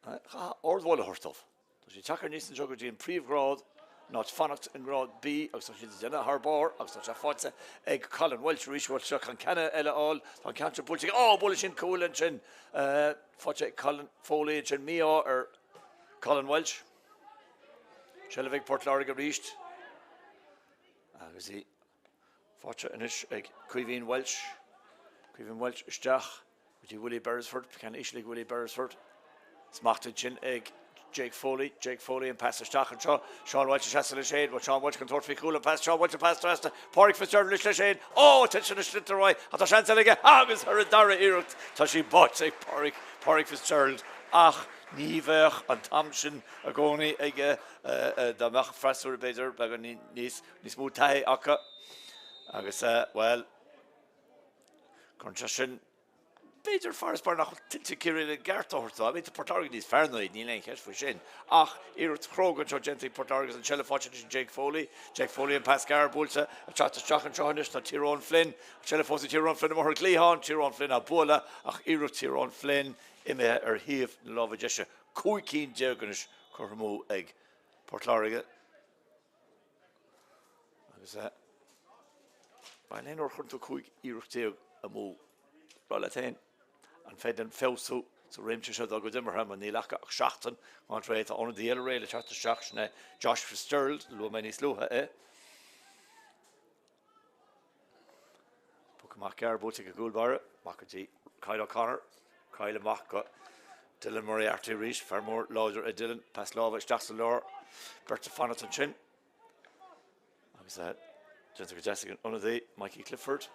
chaithfeá ardmholadh a thabhairt dóibh. Tá siad tagtha aníos anseo go dtí an príomhghrád, in áit fanacht i ngrád B agus tá siad ag déanamh thar barr agus tá sé faighte ag Colin Walsh arís, bhfuil sé chun ceann eile a fháil, tá an ceann seo buailte aige, ó, bualadh sin cúl ansin, eh, faighte ag Colin Foley ansin, mí-ádh ar Colin Walsh. Seilbh ag Port Láirge arís. Agus í faighte anois ag Caoimhín Walsh. Caoimhín Walsh isteach go dtí Willie Beresford. Ceann íseal ag Willie Beresford. Smacht ansin ag Jake Foley. Jake Foley an pas isteach anseo. Seán Walsh ag seasamh leis féin. Bhuel Seán Walsh chun tabhairt faoi chúl an pas. Seán Walsh an pas trasna. Pádraig Fitzgerald anois leis féin. Ó! Tá sin an sliotar uaidh. Ach tá seans eile aige. Agus ar an dara iarracht tá sí báite ag Pádraig, Pádraig Fitzgerald. Ach ní bheadh an t-am sin i gcónaí aige dá mbeadh freasúra b'fhéidir beagán níos níos mó taithí acu agus, bhuel, cuireann sé sin. B'fhéidir, farasbarr nach bhfuil tuillte ag Ciarraí i gceart a thabhairt dó. I mean, tá Port Láirge níos fearr ná iad, níl aon cheist faoi sin. Ach iarracht chróga anseo déanta ag Port Láirge agus an tseilbh faighte anois ag Jake Foley. Jake Foley an pas gearr buailte ag teacht isteach anseo anois tá Tyrone Flynn. An tseilbh fós ag Tyrone Flynn amuigh ar an gcliathán. Tyrone Flynn á bualadh ach iarracht Tyrone Flynn imithe ar thaobh na láimhe deise. 15 cinn anois curtha amú ag Port Láirge. Agus bail aon uair a chuireann tú 15 iarracht amú, rá leat féin, an féidir feabhsú sa réimse seo dá gcuid imeartha mar níl acu ach seachtain gan réidh. Tá ionadaí eile réidh le teacht isteach, sin é Josh Fitzgerald, luaigh mé níos luaithe é. Poc amach gearr buailte ag an gcúl báire, amach go dtí Kyle O'Connor, Kyle amach go Dylan Moriarty arís, fear mór láidir é Dylan, pas láimhe isteach sa lár, beirt ag fanacht ansin agus déanta go deas ag an ionadaí Mikey Clifford.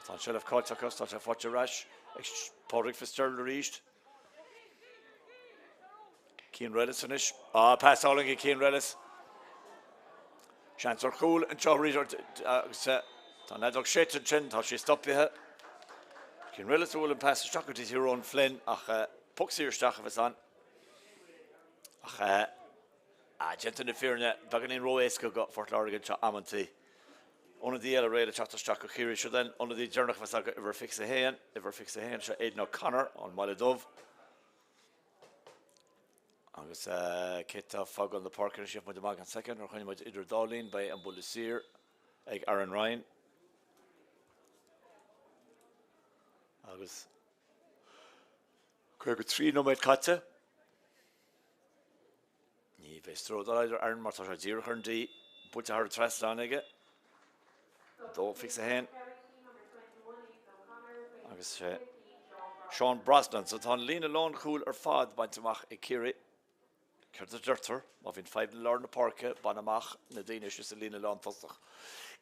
Tá an tseilbh caillte acu, tá sé faighte ar ais ag Pádraig Fitzgerald arís. Cian Rellis anois. Ah, pas álainn ag Cian Rellis. Seans ar chúl anseo arís agus tá an fheadóg séidte ansin, tá sé stoptha. Cian Rellis a bhuail an pas isteach go dtí Tyrone Flynn ach poc saor isteach a bheas ann. Ach déanta na fírinne, beagáinín ró-éasca go Phort Láirge anseo amantaí. Ionadaí eile réidh le teacht isteach go Chiarraí. Siod an ionadaí deireanach a bheas acu, uimhir 21, uimhir 21, seo Aidan O'Connor ón mBaile Dubh. Agus cé tá ag fágáil na páirce anois? Gheobhaidh muid amach i gceann soicind nuair a choinneoidh muid idir an dá linn. Beidh an buille saor ag Aaron Ryan. Agus 53 nóiméad caite. Ní bheidh stró dá laghad ar Aaron mar tá sé díreach ar an D. Buailte thar an trasnán aige. 2-21. Agus sé Sean Brosnan. So tá an líne lánchúil ar fad bainte amach ag Ciarraí. Céard a deirtear? Má bhíonn fadhb i lár na páirce, bain amach na daoine istigh sa líne lántosach.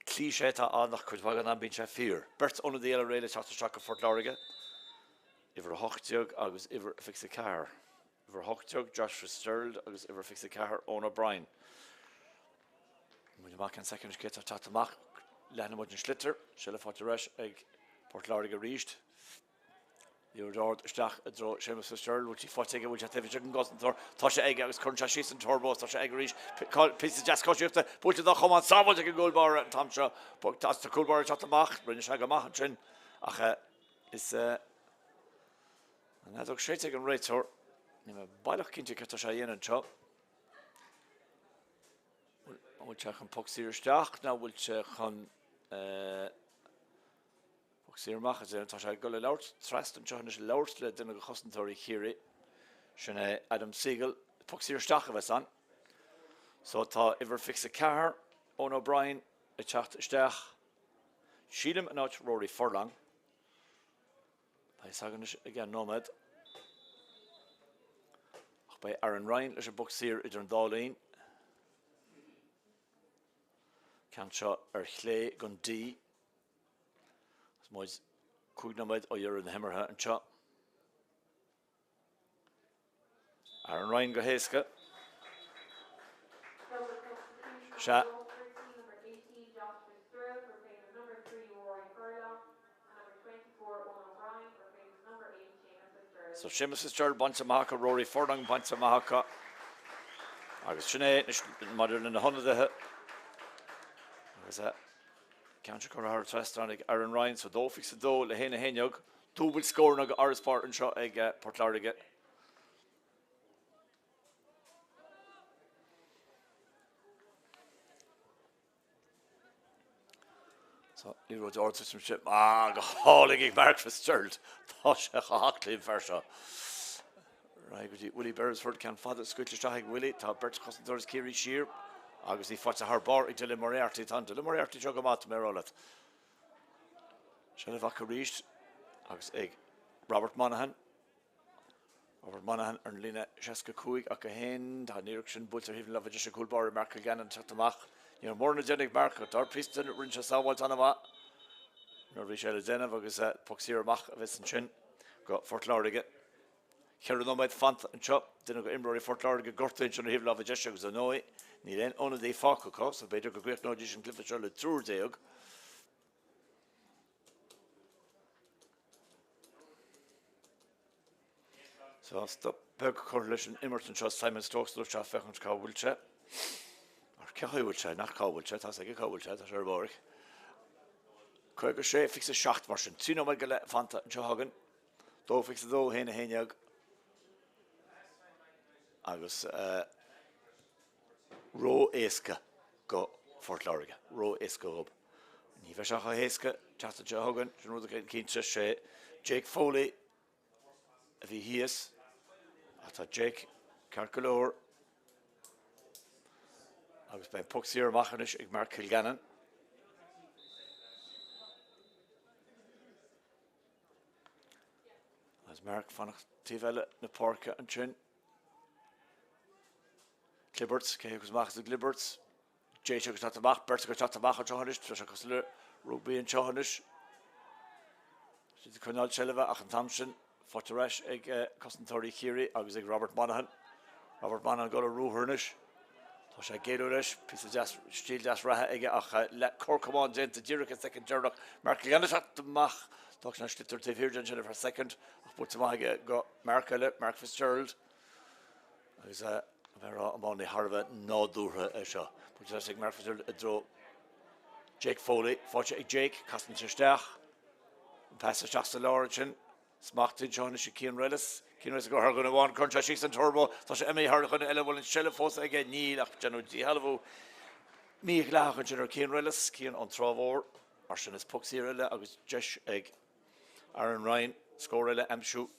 Cliché atá ann ach cuid mhaith den am bíonn sé fíor. Beirt ionadaí eile réidh le teacht isteach go Phort Láirge. Uimhir 18 agus uimhir 24. Uimhir 18, Josh Fitzgerald agus uimhir 24, Eoin O'Brien. Muid amach i gceann soicind cé atá ag teacht amach. Leathnaigh muid an sliotar. Seilbh faighte ar ais ag Port Láirge arís. Liathróid ard isteach i dtreo Séamus Fitzgerald. Bhfuil sí faighte aige? Bhfuil sé taobh istigh den gcosantóir? Tá sé aige agus cuireann sé síos an turbo. Tá sé aige arís. Píosa deas coisíochta buailte dá chamán. Sábháilte ag an gcúl báire an t-am seo. Tá cúl báire ag teacht amach. Rinne sé go maith ansin ach is An fheadóg séidte ag an réiteoir. Níl mé baileach cinnte céard tá sé a dhéanamh anseo. An bhfuil sé chun poc saor isteach nó bhfuil sé chun poc saor amach a dhéanamh? Tá sé ag dul ag labhairt trasna anseo anois ag labhairt le duine de chosantóirí Chiarraí. Sin é Adam Siegel. Poc saor isteach a bheas ann. So tá uimhir 24, Eoin O'Brien, ag teacht isteach. Sílim in áit Rory Furlong. Beidh a fhios againn anois i gceann nóiméad. Ach beidh Aaron Ryan leis an bpoc saor idir an dá linn. Ceann seo ar chlé den D. Agus muid 5 nóiméad ó dheireadh na himeartha anseo. Aaron Ryan go héasca. Sea. So Séamus Fitzgerald bainte amach acu, Rory Furlong bainte amach acu. Agus sin é anois maidir le na hionadaithe. Agus ceann seo curtha thar an trasnán ag Aaron Ryan so 2-22 le 1-11. Dúbailt scóranna go fharasbarr anseo ag Port Láirge. So, liathróid ard sa sin. Ah, go hálainn ag Mark Fitzgerald. Tá sé chomh haclaí an fear seo. Right, go dtí Willie Beresford, ceann fada scaoilte isteach ag Willie. Tá beirt chosantóir as Ciarraí siar agus í faighte thar barr ag Dylan Moriarty. Tá an Dylan Moriarty seo go maith, tá mé ag rá leat. Seilbh acu arís agus ag Robert Monaghan. Robert Monaghan ar an líne 65 ach 1. Tá an iarracht sin buailte ar thaobh na láimhe deise cúl báire Mark Kilgannon ag teacht amach. Ní raibh mórán le déanamh ag Mark ach dar píosa de rinne sé sábháilt an-mhaith nuair a bhí sé le déanamh agus poc saor amach a bheas ansin go Phort Láirge. Cheithre nóiméad fanta anseo. Duine de imreoirí Phort Láirge gortaithe ansin ar thaobh na láimhe deise agus ar ndóigh níl aon ionadaí fágtha acu so b'fhéidir go gcríochnóidís an cluiche seo le triúr déag. Tá stop beag curtha leis an imirt anseo, Simon Stokes ag dul isteach féachaint cá bhfuil sé. Or cé chaoi bhfuil sé, nach cá bhfuil sé, tá's aige cá bhfuil sé, tá sé ar an bpáirc. 56 27 mar sin, 3 nóiméad go leith fanta anseo againn. 2 22 1 11 agus ró-éasca go Phort Láirge, ró-éasca dhób. Ní bheidh sé chomh héasca teacht anseo chugainn, sin rud cinnte, sé Jake Foley a bhí thíos ach tá Jake ceart go leor agus beidh an poc saor amach anois ag Mark Kilgannon. Agus Mark fanacht taobh eile na páirce ansin. Clibert, cé agus amach as an gCliberts. Jake ag teacht amach, beirt ag teacht amach anseo anois, tá sé cosúil le rugbaí anseo anois. Siad ag coinneáil seilbhe ach an t-am sin faighte ar ais ag cosantóirí Chiarraí agus ag Robert Monaghan. Robert Monaghan ag dul ar ruathar anois. Tá sé ag géilleadh leis, píosa deas, stíl deas reatha aige ach le cor camáin déanta díreach an soicind deireanach. Mark Kilgannon ag teacht amach, d'fhág sé an sliotar taobh thiar de ansin ar feadh soicind ach buailte amach aige go Mark eile, Mark Fitzgerald. Agus a bheith rá iománaí thar a bheith nádúrtha é seo. Buailte ar ais ag Mark Fitzgerald i dtreo Jake Foley. Faighte ag Jake, casann sé isteach. An pas isteach sa lár ansin. Smacht anseo anois ag Cian Rellis. Cian Rellis ag dul thar dhuine amháin, cuireann sé síos an turbo. Tá sé imithe thar dhuine eile, bhfuil an seilbh fós aige? Níl, ach déanadh díshealbhú mídhleathach ansin ar Cian Rellis, Cian ón Trá Mhór. Mar sin is poc saor eile agus deis ag Aaron Ryan scór eile a aimsiú.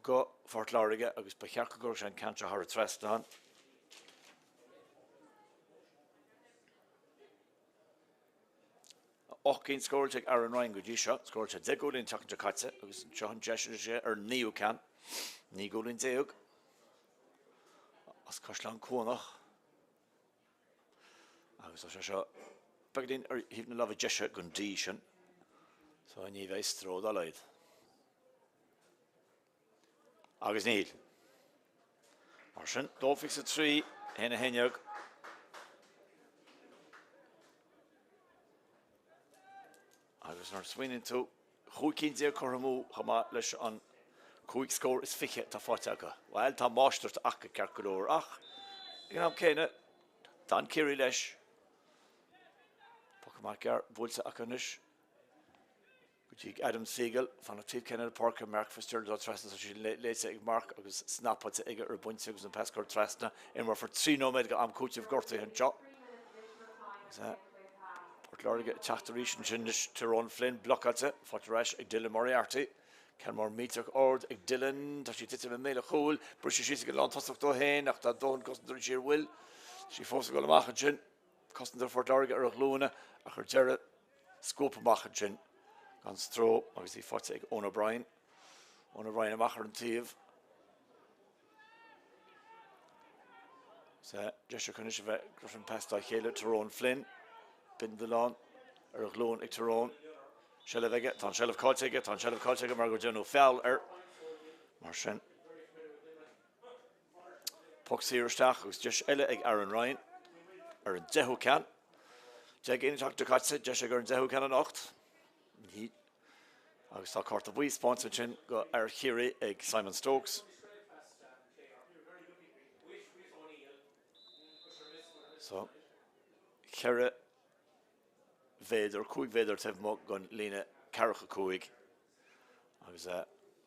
go Phort Láirge agus ba cheart go gcuirfeadh sé an ceann seo thar an trasnán. 8 gcinn scóráilte ag Aaron Ryan go dtí seo, scóráil sé 10 gcúilín an tseachtain seo caite agus anseo an deis anois aige ar an naoú ceann, 19 gcúilín as Caisleán Cuanach. Agus tá sé seo beagáinín ar thaobh na láimhe deise den D sin, so ní bheidh stró dá laghad. Agus níl. Mar sin, 2-23, 1 11. Agus nuair a smaoiníonn tú, 15 cinn curtha amú chomh maith leis an 25 scór atá faighte acu. Bhuel, tá máistreacht acu ceart go leor ach, ag an am céanna, d'fhan Ciarraí leis. Poc amach gearr buailte acu anois. Go dtí Adam Siegel, fanacht taobh céanna na páirce, Mark Fitzgerald atá trasna, tá sí léite ag Mark agus snap faighte aige ar an bpointe agus an pas curtha trasna. Imreofar 3 nóiméad go am cúitimh gortaithe anseo. Port Láirge ag teacht arís ansin anois Tyrone Flynn blocáilte, faighte ar ais ag Dylan Moriarty. Ceann mór millteach ard ag Dylan, tá sí ag titim i mbéal an chúil, briste síos ag an lántosach dó féin ach tá dóthain cosantóirí siar bhfuil sí fós ag dul amach ansin. Cosantóir Phort Láirge ar a ghlúine ach ar deireadh scuabtha amach ansin gan stró agus í faighte ag Eoin O'Brien. Eoin O'Brien amach ar an taobh. Sea, deis acu anois a bheith ag cur an pas dá chéile, Tyrone Flynn, bindealán ar a ghlúin ag Tyrone. Seilbh aige, tá an seilbh caillte aige, tá an seilbh caillte aige mar gur déanadh feall air. Mar sin. Poc saor isteach agus deis eile ag Aaron Ryan ar an deichiú ceann. 10 gcinn an tseachtain seo caite, deis aige ar an deichiú ceann anocht. Agus tá cárta buí spáinte ansin go fhear Chiarraí ag Simon Stokes. So, 4 mhéadar, 5 mhéadar taobh amuigh den líne ceathracha 5 agus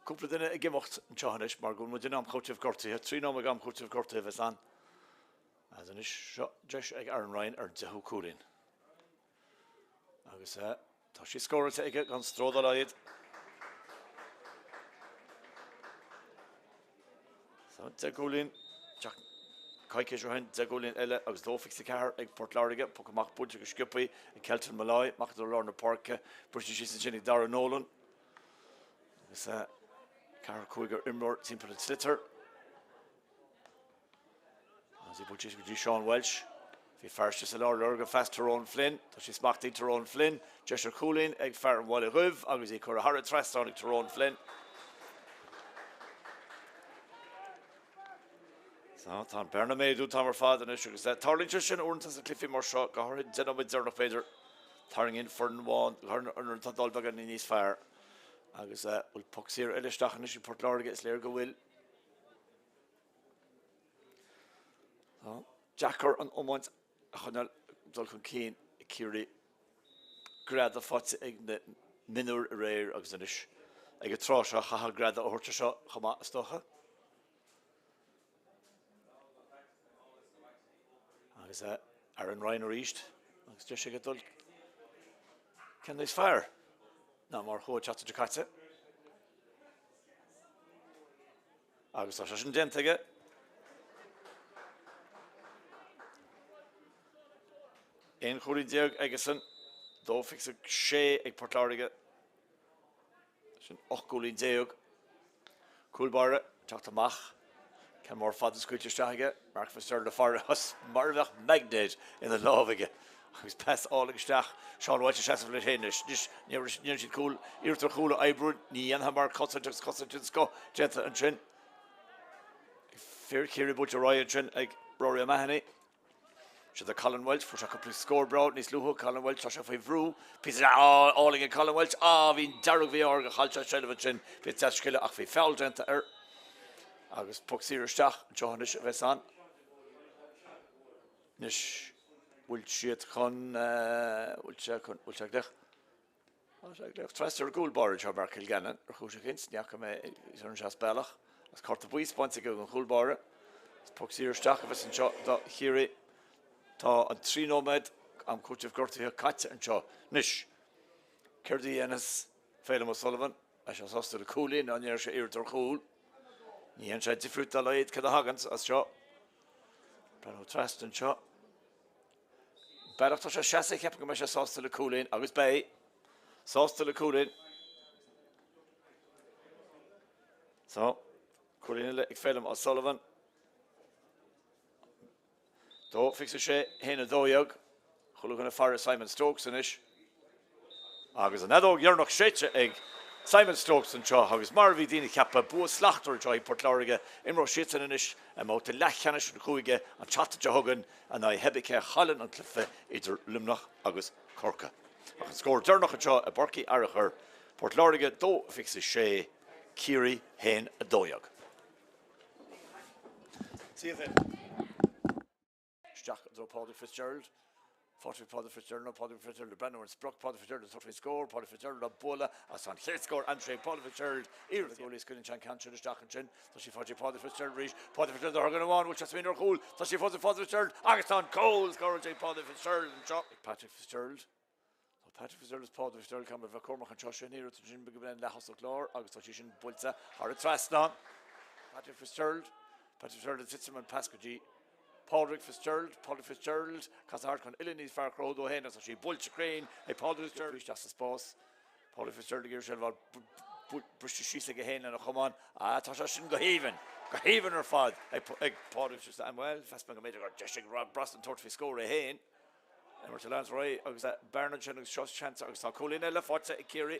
cúpla duine ag imeacht anseo anois mar go bhfuil muid in am chúitimh gortaithe, 3 nóiméad am chúitimh gortaithe a bheas ann. Agus anois seo deis ag Aaron Ryan ar an deichiú cúilín. Agus tá sí scóráilte aige gan stró dá laghad. So, 10 gcúilín, coicís ó shin, 10 gcúilín eile agus 2-24 ag Port Láirge, poc amach buailte go sciobtha ag Kelton Molloy, amach i lár na páirce, briste síos ansin ag Dara Nolan. Agus ceathrar cúigear imreoir timpeall an tsliotair. Agus í buailte go dtí Sean Walsh. Bhí fear istigh sa lár ag lorg an phas Tyrone Flynn. Tá sí smachtaithe ag Tyrone Flynn. Deis ar chúilín ag fear an Bhaile Dhuibh agus í curtha thar an trasnán ag Tyrone Flynn. So, tá an bearna ag méadú an t-am ar fad anois agus tarlaíonn sé sin uaireanta sna cluichí mar seo, go háirithe an 10 nóiméad deireanach b'fhéidir. Tarraingíonn foireann amháin, go háirithe nuair atá ag dul beagáinín níos fearr. Agus bhfuil poc saor eile isteach anois ag Port Láirge? Is léir go bhfuil. Tá deacair an iomáint a choinneáil ag dul chun cinn ag Ciarraí. Greadadh faighte ag na mionúir aréir agus anois ag an tráth seo chaithfeá greadadh a thabhairt air seo chomh maith is dócha. Agus Aaron Ryan arís agus deis aige dul ceann níos fearr ná mar a chuaigh an tseachtain seo caite. Agus tá sé sin déanta aige. 11 chúilín aigesan, 2-26 ag Port Láirge. Sin 18 gcúilín. Cúl báire ag teacht amach. Ceann mór fada scaoilte isteach aige. Mark Fitzgerald ag faire as mar a bheadh maighnéad ina lámh aige. Agus pas álainn isteach. Seán Walsh ag seasamh leis féin anois. Anois ní dhéanann siad cúl, iarracht ar chúl a oibriú. Ní dhéanfaidh mar cosaint agus cosaint den scoth déanta ansin. Fir Chiarraí buailte ar aghaidh ansin ag Rory O'Mahony. Seo do Colin Walsh, fuair sé cúpla scór breá níos luaithe, Colin Walsh, tá sé faoi bhrú, píosa álainn ag Colin Walsh, á bhí an dearg-mhí-ádh air gur chaill sé seilbh ansin, píosa deas scile ach bhí feall déanta air agus poc saor isteach anseo anois a bheas ann. Anois, bhfuil siad chun, bhfuil sé chun, bhfuil sé ag glaoch? Tá sé ag glaoch trasna ar an gcúl báire anseo, Mark Kilgannon, ar chúis eicínt, ní fhaca mé ar an seas bealach. Agus cárta buí spáinte aige don chúl báire. Is poc saor isteach a bheas anseo do Chiarraí. Tá an 3 nóiméad am cúitimh gortaithe caite anseo anois. Céard a dhéanfas Phelim O'Sullivan? Beidh sé sásta le cúilín nó an ndéanfaidh sé iarracht ar chúl? Ní dhéanann sé difríocht dá laghad cad a thaganns as seo. Breathnú trasna anseo. Bealach tá sé seasta ceapaim go mbeidh sé sásta le cúilín agus beidh. Sásta le cúilín. So, cúilín eile ag Phelim O'Sullivan. 2-26, 1 12. Chuile dhuine ag faire Simon Stokes anois. Agus an fheadóg dheireanach séidte ag Simon Stokes anseo agus mar a bhí daoine ag ceapadh, bua slachtmhar anseo ag Port Láirge. Imreoidh siadsan anois i mbabhta leathcheannais an chúige an tseachtain seo chugainn in aghaidh pé acu a chailleann an cluiche idir Luimneach agus Corcaigh. Ach an scór deireanach anseo i bPáirc Uí Fhearchair, Port Láirge 2-26, Ciarraí 1-12. Isteach i dtreo Pádraig Fitzgerald. Fáilte Pádraig Fitzgerald nó Pádraig Fitzgerald ag breathnú ar an sprioc. Pádraig Fitzgerald ag tabhairt faoin scór. Pádraig Fitzgerald á bualadh agus tá an chéad scór aimsithe ag Pádraig Fitzgerald. Iarracht goalaí scaoileann sé an ceann sin isteach ansin. Tá sí faighte ag Pádraig Fitzgerald arís. Pádraig Fitzgerald ar dhuine amháin. Bhfuil sé smaoineamh ar chúl? Tá sí fós ag Pádraig Fitzgerald agus tá an cúl scóráilte ag Pádraig Fitzgerald anseo. Ag Patrick Fitzgerald. Tá Patrick Fitzgerald is Pádraig Fitzgerald caithfidh mé a bheith cúramach anseo sin iarracht ansin go mbeidh an leath-thosach lár agus tá sí sin buailte thar an trasnán. Patrick Fitzgerald, Patrick Fitzgerald ag titim an pas go dtí Pádraig Fitzgerald, Pádraig Fitzgerald, casadh thart chun uillinn níos fearr a chruthú dó féin agus tá sí buailte cruinn ag Pádraig Fitzgerald isteach sa spás. Pádraig Fitzgerald ag iarraidh seilbh a fháil briste síos aige féin lena chamán. Ah, tá sé sin go haoibhinn, go haoibhinn ar fad ag Pádraig Fitzgerald. Bhuel, mheas mé go mb'fhéidir gur deis ag Rob Brosnan tabhairt faoi scór é féin. Imirt a leananns ar aghaidh agus bearna ansin agus seo seans agus tá cúilín eile faighte ag Ciarraí.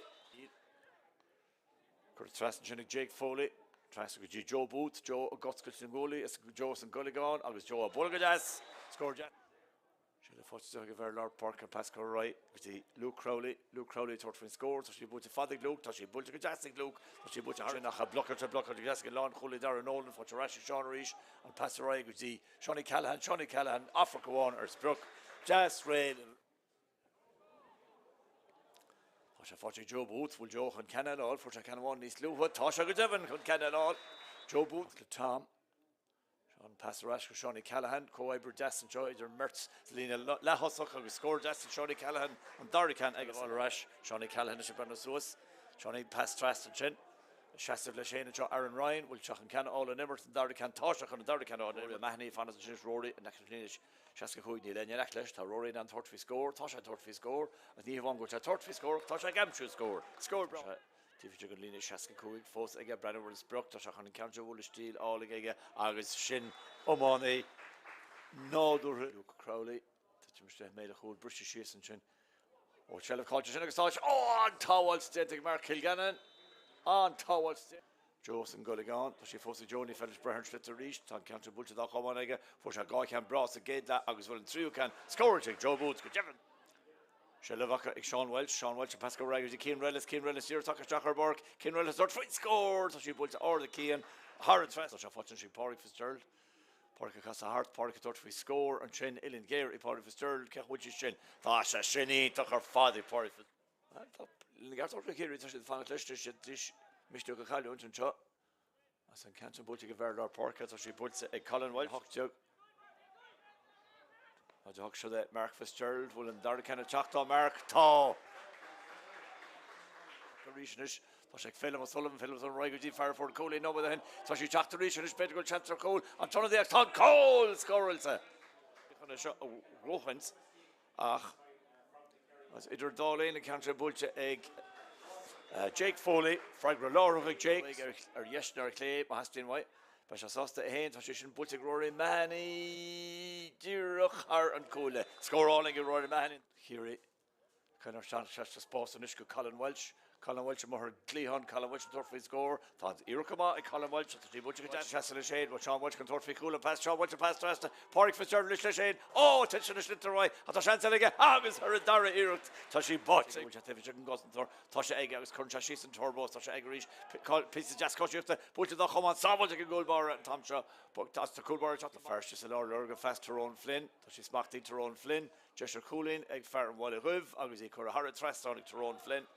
Curtha trasna ansin ag Jake Foley. Trasna go dtí Joe Booth. Joe ag oscailt na nguaillí is Joe san gColgán agus Joe á bualadh go deas. Scór deas. Seilbh faighte ag an bhfear lár páirce an pas curtha ar aghaidh go dtí Luke Crowley. Luke Crowley ag tabhairt faoin scór. Tá sí buailte fada ag Luke. Tá sí buailte go deas ag Luke. Tá sí buailte thar ach blocáilte blocáilte go deas ag an lánchúlaí Darragh Nolan. Faighte ar ais ag Seán arís. An pas ar aghaidh go dtí Seánie Callahan, Seánie Callahan, amharc amháin ar sprioc. Deas réidh. Tá sé faighte ag Joe Booth. Bhfuil Joe chun ceann eile a fháil? Fuair sé ceann amháin níos luaithe. Tá sé go deimhin chun ceann eile a fháil. Joe Booth le Tom. Seo an pas ar ais go Seánie Callahan. Comhoibriú deas anseo idir an mbeirt sa líne leath-thosach agus scór deas ag Seánie Callahan an dara ceann aige. Fáil ar ais. Seánie Callahan is ag breathnú suas. Seánie pas trasna ansin. Ag seasamh leis féin anseo Aaron Ryan, bhfuil sé chun ceann a fháil ón imirt, an dara ceann, tá sé chun an dara ceann a fháil. Rory O'Mahony ag fanacht ansin is Rory in aice leis an líne 65, níl éinne in aice leis, tá Rory in ann tabhairt faoi scór, tá sé ag tabhairt faoi scór, agus ní hamháin go bhfuil sé ag tabhairt faoi scór ach tá sé ag aimsiú scór, scór breá. Taobh istigh den líne 65 fós aige, breathnú ar an sprioc, tá sé chun an ceann seo a bhualadh stíl álainn aige agus sin iománaí nádúrtha. Luke Crowley. Titim isteach i mbéal an chúil, briseadh síos ansin. Ó, seilbh caillte sin agus tá sé. Ó, an tsábháilt déanta ag Mark Kilgannon. An tsábháilt déanta. Joe san gColgán. Tá sí fós ag Joe, ní féidir leis breith ar an sliotar arís. Tá an ceann sin buailte dá chamán aige. Fuair sé dhá cheann breá sa gcéad leath agus bhfuil an tríú ceann scóráilte ag Joe Booth go deimhin. Seilbh acu ag Seán Walsh. Seán Walsh an pas go dtí Cian Rellis. Cian Rellis iarracht tagtha isteach ar an bpáirc. Cian Rellis ag tabhairt faoin scór! Tá sí buailte ard ag Cian thar an trasnán. Tá sé faighte anois ag Pádraig Fitzgerald. Pádraig ag casadh thart. Pádraig ag tabhairt faoi scór ansin. Uillinn ghéar ag Pádraig Fitzgerald. Cén chaoi a bhfuil sí sin? Tá sé sin iontach ar fad ag Pádraig Fitzgerald. Tá na gceart ag Ciarraí. Tá siad ag fanacht leis. Tá siad tar éis misneach a chailliúint anseo. As an ceann sin buailte ag an bhfear lár páirce, tá sí buailte ag Colin Walsh. 18. 08 seo é Mark Fitzgerald, bhfuil an dara ceann ag teacht ó Mark? Tá! Arís anois, tá sé ag Phelim O'Sullivan, Phelim O'Sullivan ar aghaidh go dtí fear a fuair an cúilín nóiméad ó shin. Tá sí ag teacht arís anois, b'fhéidir go bhfuil seans ar chúl an t-ionadaíocht, tá an cúl scóráilte! Chun é seo a bhuachaint ach Idir an dá linn, an ceann sin buailte ag Jake Foley. Freagra láithreach ag Jake. Ar dheis nó ar chlé, má theastaíonn uaidh. Beidh sé sásta é féin. Tá sé sin buailte ag Rory Mahony díreach thar an cuaille. Scór álainn ag Rory Mahony. Chiarraí. Cuireann sé sa spás anois go Colin Walsh. Colin Walsh amuigh ar an gcliathán. Colin Walsh ag tabhairt faoin scór. Tá an iarracht go maith ag Colin Walsh. Tá sí buailte go deas. Seasta leis féin. Bhuel, Seán Walsh chun tabhairt faoi chúl an pas. Seán Walsh an pas trasna. Pádraig Fitzgerald anois leis féin. Ó! Tite an sliotar uaidh. Ach tá seans eile aige. Agus ar an dara iarracht tá sí báite. Bhfuil sé taobh istigh den gcosantóir. Tá sé aige agus cuireann sé síos an turbós. Tá sé aige arís. Píosa deas coisíochta. Buailte dá chamán. Sábháilte ag an gcúl báire an t-am seo. Tá cúl báire ag teacht. Fear istigh sa lár lorg an phas Tyrone Flynn. Tá sí smachtaithe Tyrone Flynn. Deis ar chúilín ag fear an Bhaile Dhuibh agus í curtha thar an trasnán ag Tyrone Flynn.